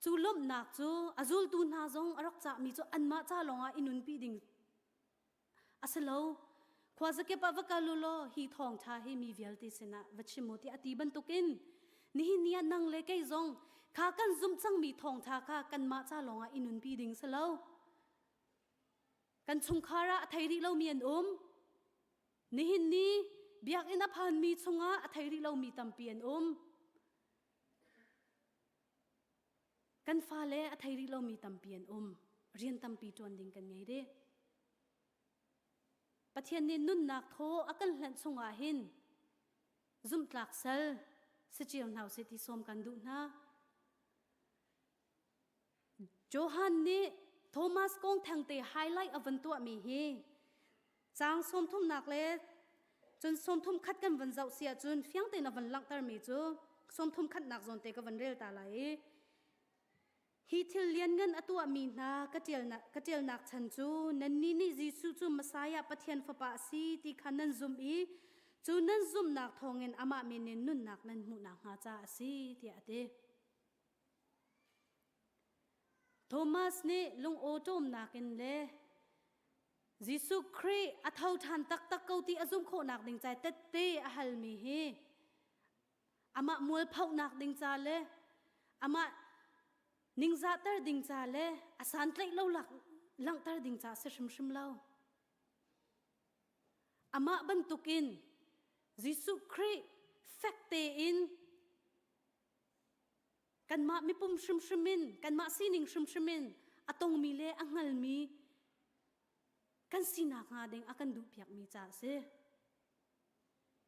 cu lawmhnak cu a zultu hna zong a rak cahmi cu anmah ca lawngah i nunpi ding a si lo. Khuazakip ah va kal u law hi thawngṭha hi mi vialte sinah va chim u tiah a ti bantukin nihin ni ah nang le kei zong kha kan zumh cangmi thawngṭha kha kanmah ca lawngah i nunpi ding si lo. Kan chungkhar ah a thei rih lomi an um. Nihin ni biakinn a phanmi chungah a thei rih lomi tampi an um. Kan fale a thei rih lomi tampi an um. Rian tampi ṭuan ding kan ngei rih. Pathian nih nunnak thaw a kan hlanh chungah hin zumhtlak sal si cio hna usih ti sawm kan duh hna. Johan nih Thomas kong thengte highlight a van tuahmi hi caang sawmthumnak le cun sawmthum khat kan van zoh si ahcun fiang tein a van langhtermi cu sawmthum khatnak zawn te ka van rel ta lai i hi thil lianngan a tuahmi hna ka ṭialnak ka ṭialnak chan cu nannih nih Jesuh cu Messiah Pathian Fapa a si ti kha nan zumh i cu nan zumhnak thawngin amah min in nunnak nan hmuh nakhnga caah a si tiah a ti. Thomas nih lungawṭawmnak in le Jesuh Khrih a tho ṭhan taktak ko ti a zumh khawhnak ding ca tette a halmi hi amah mualphohnak ding ca le amah ningzahter ding ca le a santlaih lo langhter ding ca si hrimhrim lo. Amah bantukin Jesuh Khrih fek tein Kanmah mipum hrimhrim in, kanmah sining hrimhrim in a tongmi le a hngalmi kan sinak hnga ding a kan duhpiakmi ca a si.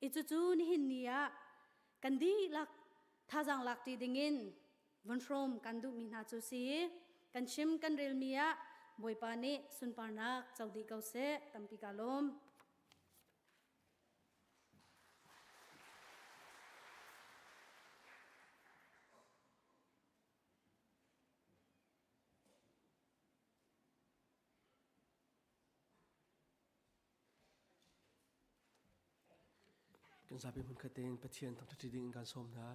I cucu nihin ni ah kan dihlak thazaang lak ṭi dingin vun hrawm kan duhmi hna cu si kan chim kan relmi ah Bawipa nih sunparnak co dih ko seh tampi ka lawm. Kan zapi hmunkhat tein Pathian thangṭhat ding in kan sawm hna.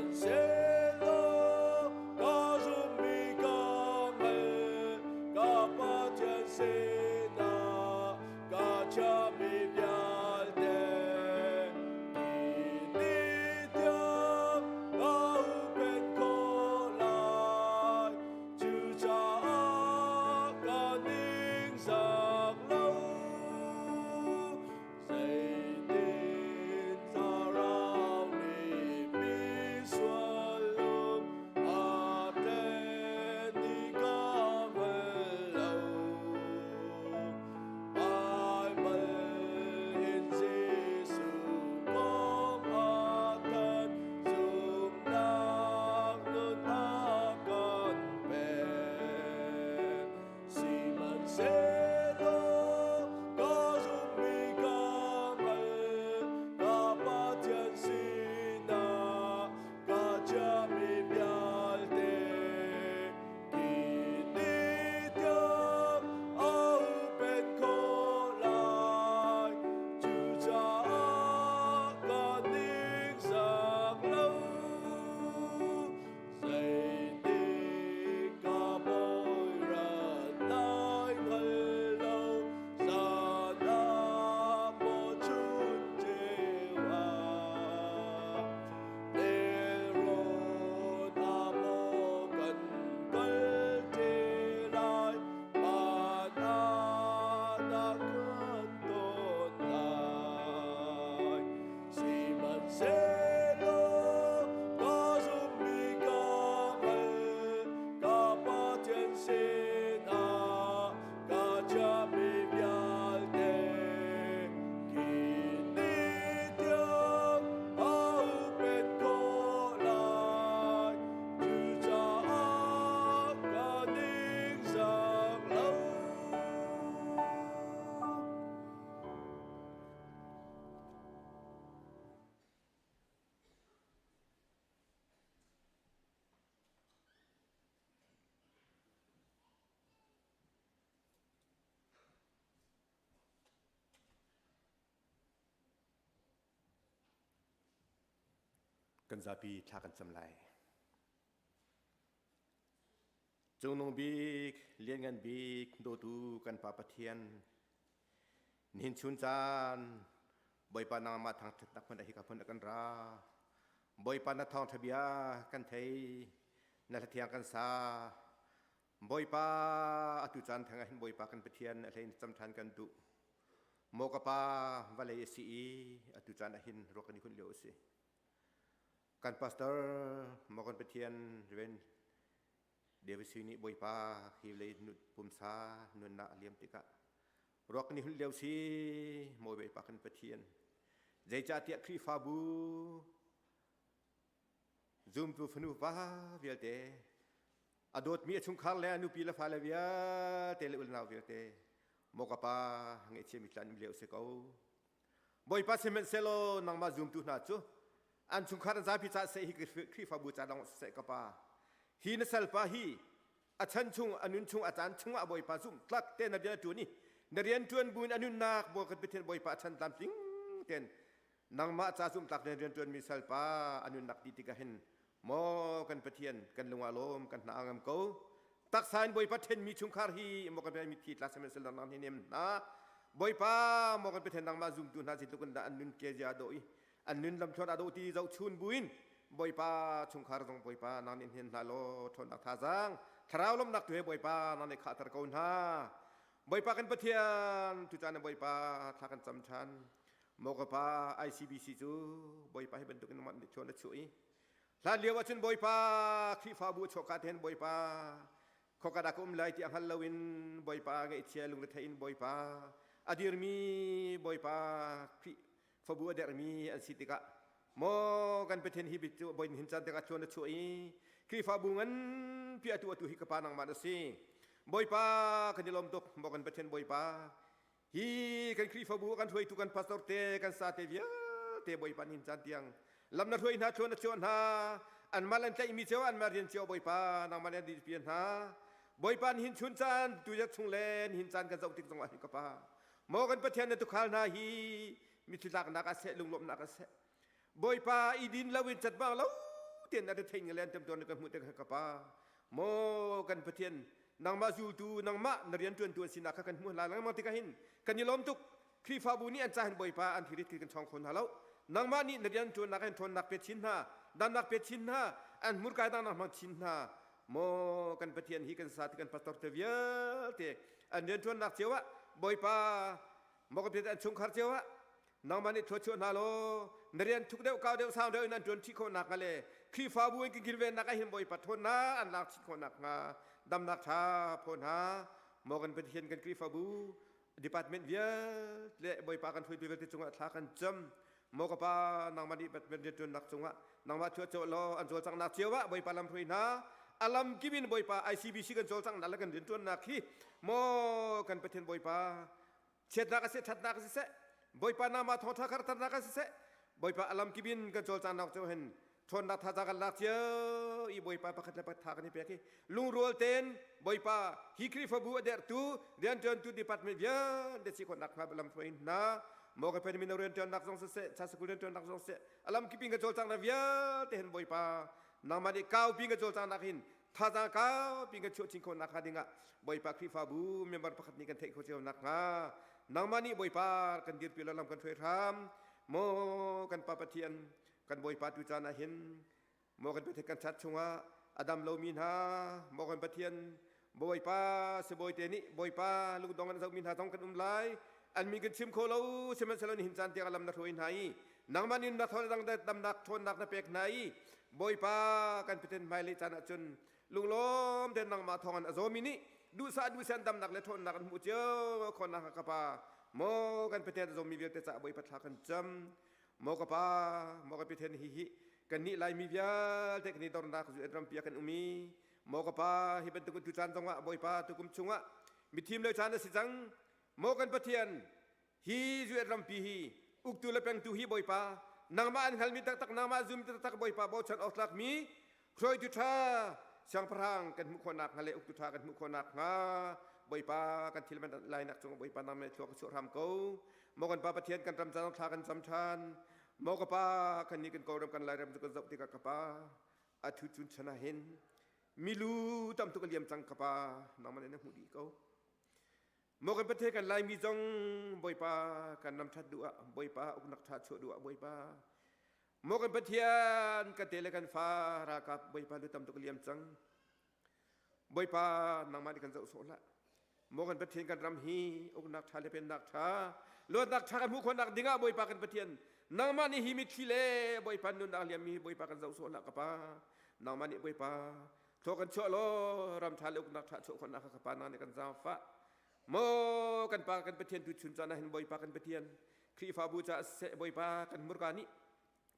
Sihmanhsehlaw ka zumhmi ka hngalh, ka Pathian sinah ka chiahmi vialte hi ni tiang ka huhphenh khawh lai. Cucaah ka ningzak lo. Zeitin thlarau nih misual lung a tlen i ka hngal lo. Baibal in Jesuh kong a thanh, zumhnak nun a kan pek. Sihmanhsehlaw ka zumhmi ka hngalh, ka Pathian sinah ka chiahmi vialte khi ni tiang a huhphenh khawh lai. Cucaah ka ningzak lo. Zeitik ka bawi rat lai hngal lo, zan ah maw chun ceu ah, nelrawn ah maw kan kal ṭi lai, van ah dah kan ton lai. Sihmanhsehlaw ka zumhmi ka hngalh, ka Pathian sinah ka chiahmi vialte khi ni tiang a huhphenh khawh lai. Cucaah ka ningzak lo. Kan zapi thla kan cam lai. Cungnung bik, lianngan bik, dawtu kan Pa Pathian, nihin chun caan Bawipa nangmah thangṭhatnak hmun a hika hmun a kan ra. Bawipa na thawngṭha bia kan thei, na hlathiang kan sa. Bawipa atu caan theng ah hin Bawipa kan Pathian a hlei cam ṭhan kan duh. Maw ka pa vawlei a si i atu caan ah hin ruak kan i hunh lio a si. Kan pastor maw kan Pathian Reverend David Sui nih Bawipa hi vawlei pumsa nunnak a liam tikah ruak kan i hulh lio si maw Bawipa kan Pathian zeicahtiah Khrihfabu zumtu fanu va vialte a dawtmi a chungkhar le a nupi le fale vialte le ulnau vialte maw ka pa ngaihchiami tlan um lio si ko Bawipa sihmanhsehlaw nangmah zumtu hna cu an chungkhar an zapi ca seh hi Khrihfabu ca dong seh ka pa hi na salpa hi a chan chung a nun chung a caan chung ah Bawipa zumh tlak te na rian ṭuan i na rian ṭuan buin a nunnak Bawi kan Pathian Bawipa a chan tlamtling ten nangmah ca zumh tlak rian ṭuan mi salpa a nunnak ti tikah hin maw kan Pathian kan lung ah lawm kan hna ngam ko taksa in Bawipa ṭhenmi chungkhar hi maw kan Pathian mitthi tla sihmanhsehlaw nang hi nem hna Bawipa maw kan Pathian nangmah zumtu hna zeitluk in dah an nun ke zia dawh i an nun lamthluan a dawh ti zohchun buin Bawipa chungkhar zong Bawipa nang nih hnen hna law ṭhawnnak thazaang thlarau lawmhnak tu he Bawipa nang nih khahter ko hna Bawipa kan Pathian tucaan Bawipa thla kan cam ṭhan maw ka pa ICBC cu Bawipa hi bantuk in nangmah nih thluan na chuah i hlan lio ahcun Bawipa Khrihfabu a chuahka te hin Bawipa khoka dah ka um lai ti a hngal loin Bawipa ngaihchia lungrethei in Bawipa a dirmi Bawipa Khrih fabu a dermi an si tikah maw kan Pathian hi bit cu bawi hin caan tikah thluan a chuah i Khrihfabu nganpi atu atu hi ka pa nangmah na si Bawipa kan i lawm tuk maw kan Pathian Bawipa hi kan Khrihfabu kan hruaitu kan pastor te kan sa te vialte Bawipa nin caan tiang lam na hruai hna thluan na chuah hna anmah an tlaihmi cio anmah rian cio Bawipa nangmah nih an dihpi hna Bawipa nihin chun caan tu chung le nihin caan kan zoh tik zongah hin ka pa Maw kan Pathian na tukhal hna hi mitthli tlaknak ah seh lunglawmhnak ah seh Bawipa i din loin catbang lo tein a rethei le an temtuar kan hmuh te ka pa maw kan Pathian nangmah zultu nangmah na rian ṭuantu an sinak kha kan hmuh hna lengmang tikah hin kan i lawm tuk. Khrihfabu nih an ca hin Bawipa an hirit kan chawng kho hna lo. Nangmah nih na rian ṭuannak hin ṭhawnnak pe chin hna, dannak pe chin hna, an hmurka dangnak hmang chin hna. Maw kan Pathian hi kan sa ti kan pastor te vialte an rian ṭuannak cio ah Bawipa maw kan Pathian an chungkhar cio ah nangmah nih thluachuah hna law na rian thuk deuh kau deuh sau deuh in an ṭuan ṭhi khawh nak hnga le Khrihfabu in kan kilvennak ah hin Bawipa ṭhawnnak an lak chin khawh nak hnga damnak ṭha phaw hna. Maw kan Pathian kan Khrihfabu department vialte Bawipa kan hruaitu vialte cungah thla kan cam. Maw ka pa nangmah nih rianṭuannak cungah nangmah thuah law an cawlcanghnak cio ah Bawipa lam hruai hna. Alam kip in Bawipa ICBC kan cawlcanghnak le kan rianṭuannak hi maw kan Pathian Bawipa chiatnak a si ṭhatnak a siseh Bawipa nangmah thawngṭha karternak a siseh Bawipa alam kip in kan cawlcanghnak cu hin ṭhawnnak thazaang kan lak cio i Bawipa pakhat le pakhat tha kan i pek i lungrual tein Bawipa hi Khrihfabu a derhtu rianṭuantu department vialte si khawhnak hnga lam hruai hna. Maw ka pen mino rianṭuannak zong siseh cha sakul rianṭuannak zong siseh alam kip in ka cawlcanghnak vialte hin Bawipa nangmah nih kaupi ka cawlcanghnak hin thazaang kaupi kan chuah chin khawhnak hnga dingah Bawipa Khrihfabu member pakhat nih kan theih khawh cio nakhnga nangmah nih Bawipa kan dirpi lo lam kan hruai hram. Maw kan Pa Pathian kan Bawipa tu caan ah hin maw kan Pathian kan chat chungah a dam lomi hna maw kan Pathian Bawipa sibawi te nih Bawipa lungdong an zohmi hna zong kan um lai. An min kan chim kho lo sihmanhsehlaw nihin caan tiang lam na hruai hna i nangmah nin na thawn dang damnak ṭhawnnak na pek hna i Bawipa kan Pathian hmailei caan ah cun lunglawm tein nangmah thawng in a zawmi nih duhsah duhsah damnak le ṭhawnnak an hmuh cio khawhnak ka pa maw kan Pathian a zawmi vialte caah Bawipa thla kan cam. Maw ka pa maw kan Pathian hi hi kannih Laimi vialte kan i dornak UN rampi ah kan um i maw ka pa hi bantuk tu caan zongah Bawipa tukum chungah mithim lo caan a si cang. Maw kan Pathian hi UN rampi hi uktu le pengtu hi Bawipa nangmah an hngalmi taktak nangmah zummi taktak Bawipa bochan awk tlakmi hruaitu ṭha siangpahrang kan hmuh khawhnak hnga le uktu ṭha kan hmuh khawhnak hnga Bawipa kan thil man lainak cung Bawipa nang mei thlua ka chuah hram ko. Maw kan Pa Pathian kan ram caan thla kan cam ṭhan. Maw ka Pa kan nih kan Kawlram kan Lairam cu kan zoh tikah ka Pa a thu cun chan ah hin milu tam tuk a liam cang ka Pa nangmah nih na hmuh dih ko. Maw kan Pathian kan Laimi zong Bawipa kan ram ṭhat duh ah Bawipa uknak ṭha chuah duh ah Bawipa maw kan Pathian kan te le kan fa ralkap Bawipa lu tam tuk a liam cang. Bawipa nangmah nih kan zoh sawh hlah. Maw kan Pathian kan ram hi uknak ṭha le pennak ṭha luatnak ṭha kan hmuh khawhnak dingah Bawipa kan Pathian nangmah nih hi mitthli le Bawipa nunnak liammi hi Bawipa kan zoh sawh hlah ka pa nangmah nih Bawipa thaw kan chuah law ram ṭha le uknak ṭha chuah khawhnak kha ka pa nang nih kan zaangfah. Maw kan pa kan Pathian tu chun caan ah hin Bawipa kan Pathian Khrihfabu caah siseh Bawipa kan hmurka nih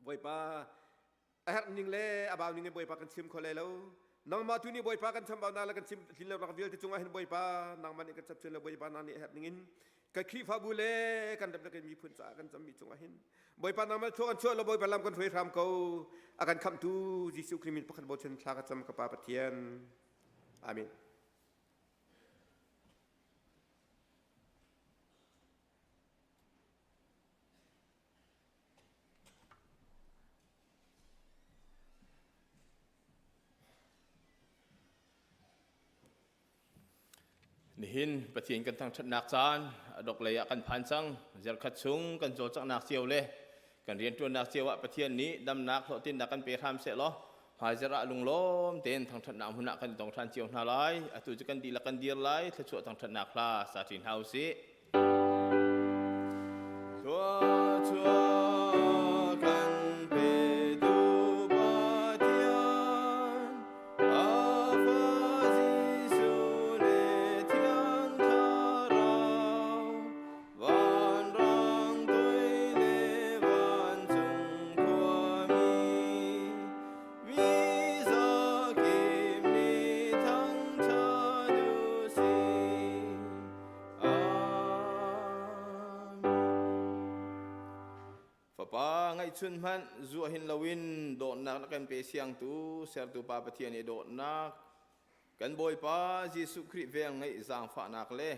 Bawipa a herh ning le a bau ning in Bawipa kan chim kho lai lo. Nangmah tu nih Bawipa kan chambaunak le kan chim tlin lonak vialte cungah hin Bawipa nangmah nih kan chapchun le Bawipa nang nih a herh ning in kan Khrihfabu le kan ram le kan miphun caah kan cammi cungah hin Bawipa nangmah thluak an chuah lo Bawipa lam kan hruai hram ko. A kan khamhtu Jesuh Khrih min pakhat bochan thla ka cam ka Pa Pathian. Amen. Nihin Pathian kan thangṭhatnak caan a dok lei ah kan phan cang. Zarkhat chung kan cawlcanghnak cio le kan rianṭuannak cio ah Pathian nih damnak hlawhtlinnak kan pe hram seh law hmaizarh ah lunglawm tein thangṭhatnak hmun ah kan tong ṭhan cio hna lai. Atu cu kan dihlak kan dir lai. Thluachuah thangṭhatnak hla sa ṭi hna u sih. Thluachuah kan petu Pathian, a Fa Jesuh le Thiang Thlarau, vanrang toi le vancung khuami, mi zakip nih thangṭhat u sih. Fapa ngaihchun hmanh zuah hin loin dawtnak na kan pe siangtu sertu Pa Pathian i dawtnak kan Bawipa Jesuh Khrih vel ngeih zaangfahnak le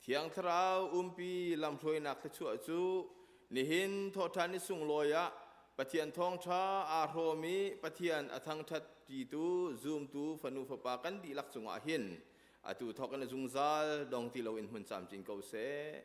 Thiang Thlarau umpi lamhruainak thluachuah cu nihin thawhṭhan ni sunglawi ah. Pathian thawngṭha aa hrawm i Pathian a thangṭhat ṭitu zumtu fanu fapa kan dihlak cungah hin atu thawk in a zungzal dong ti loin hmun camcin ko seh.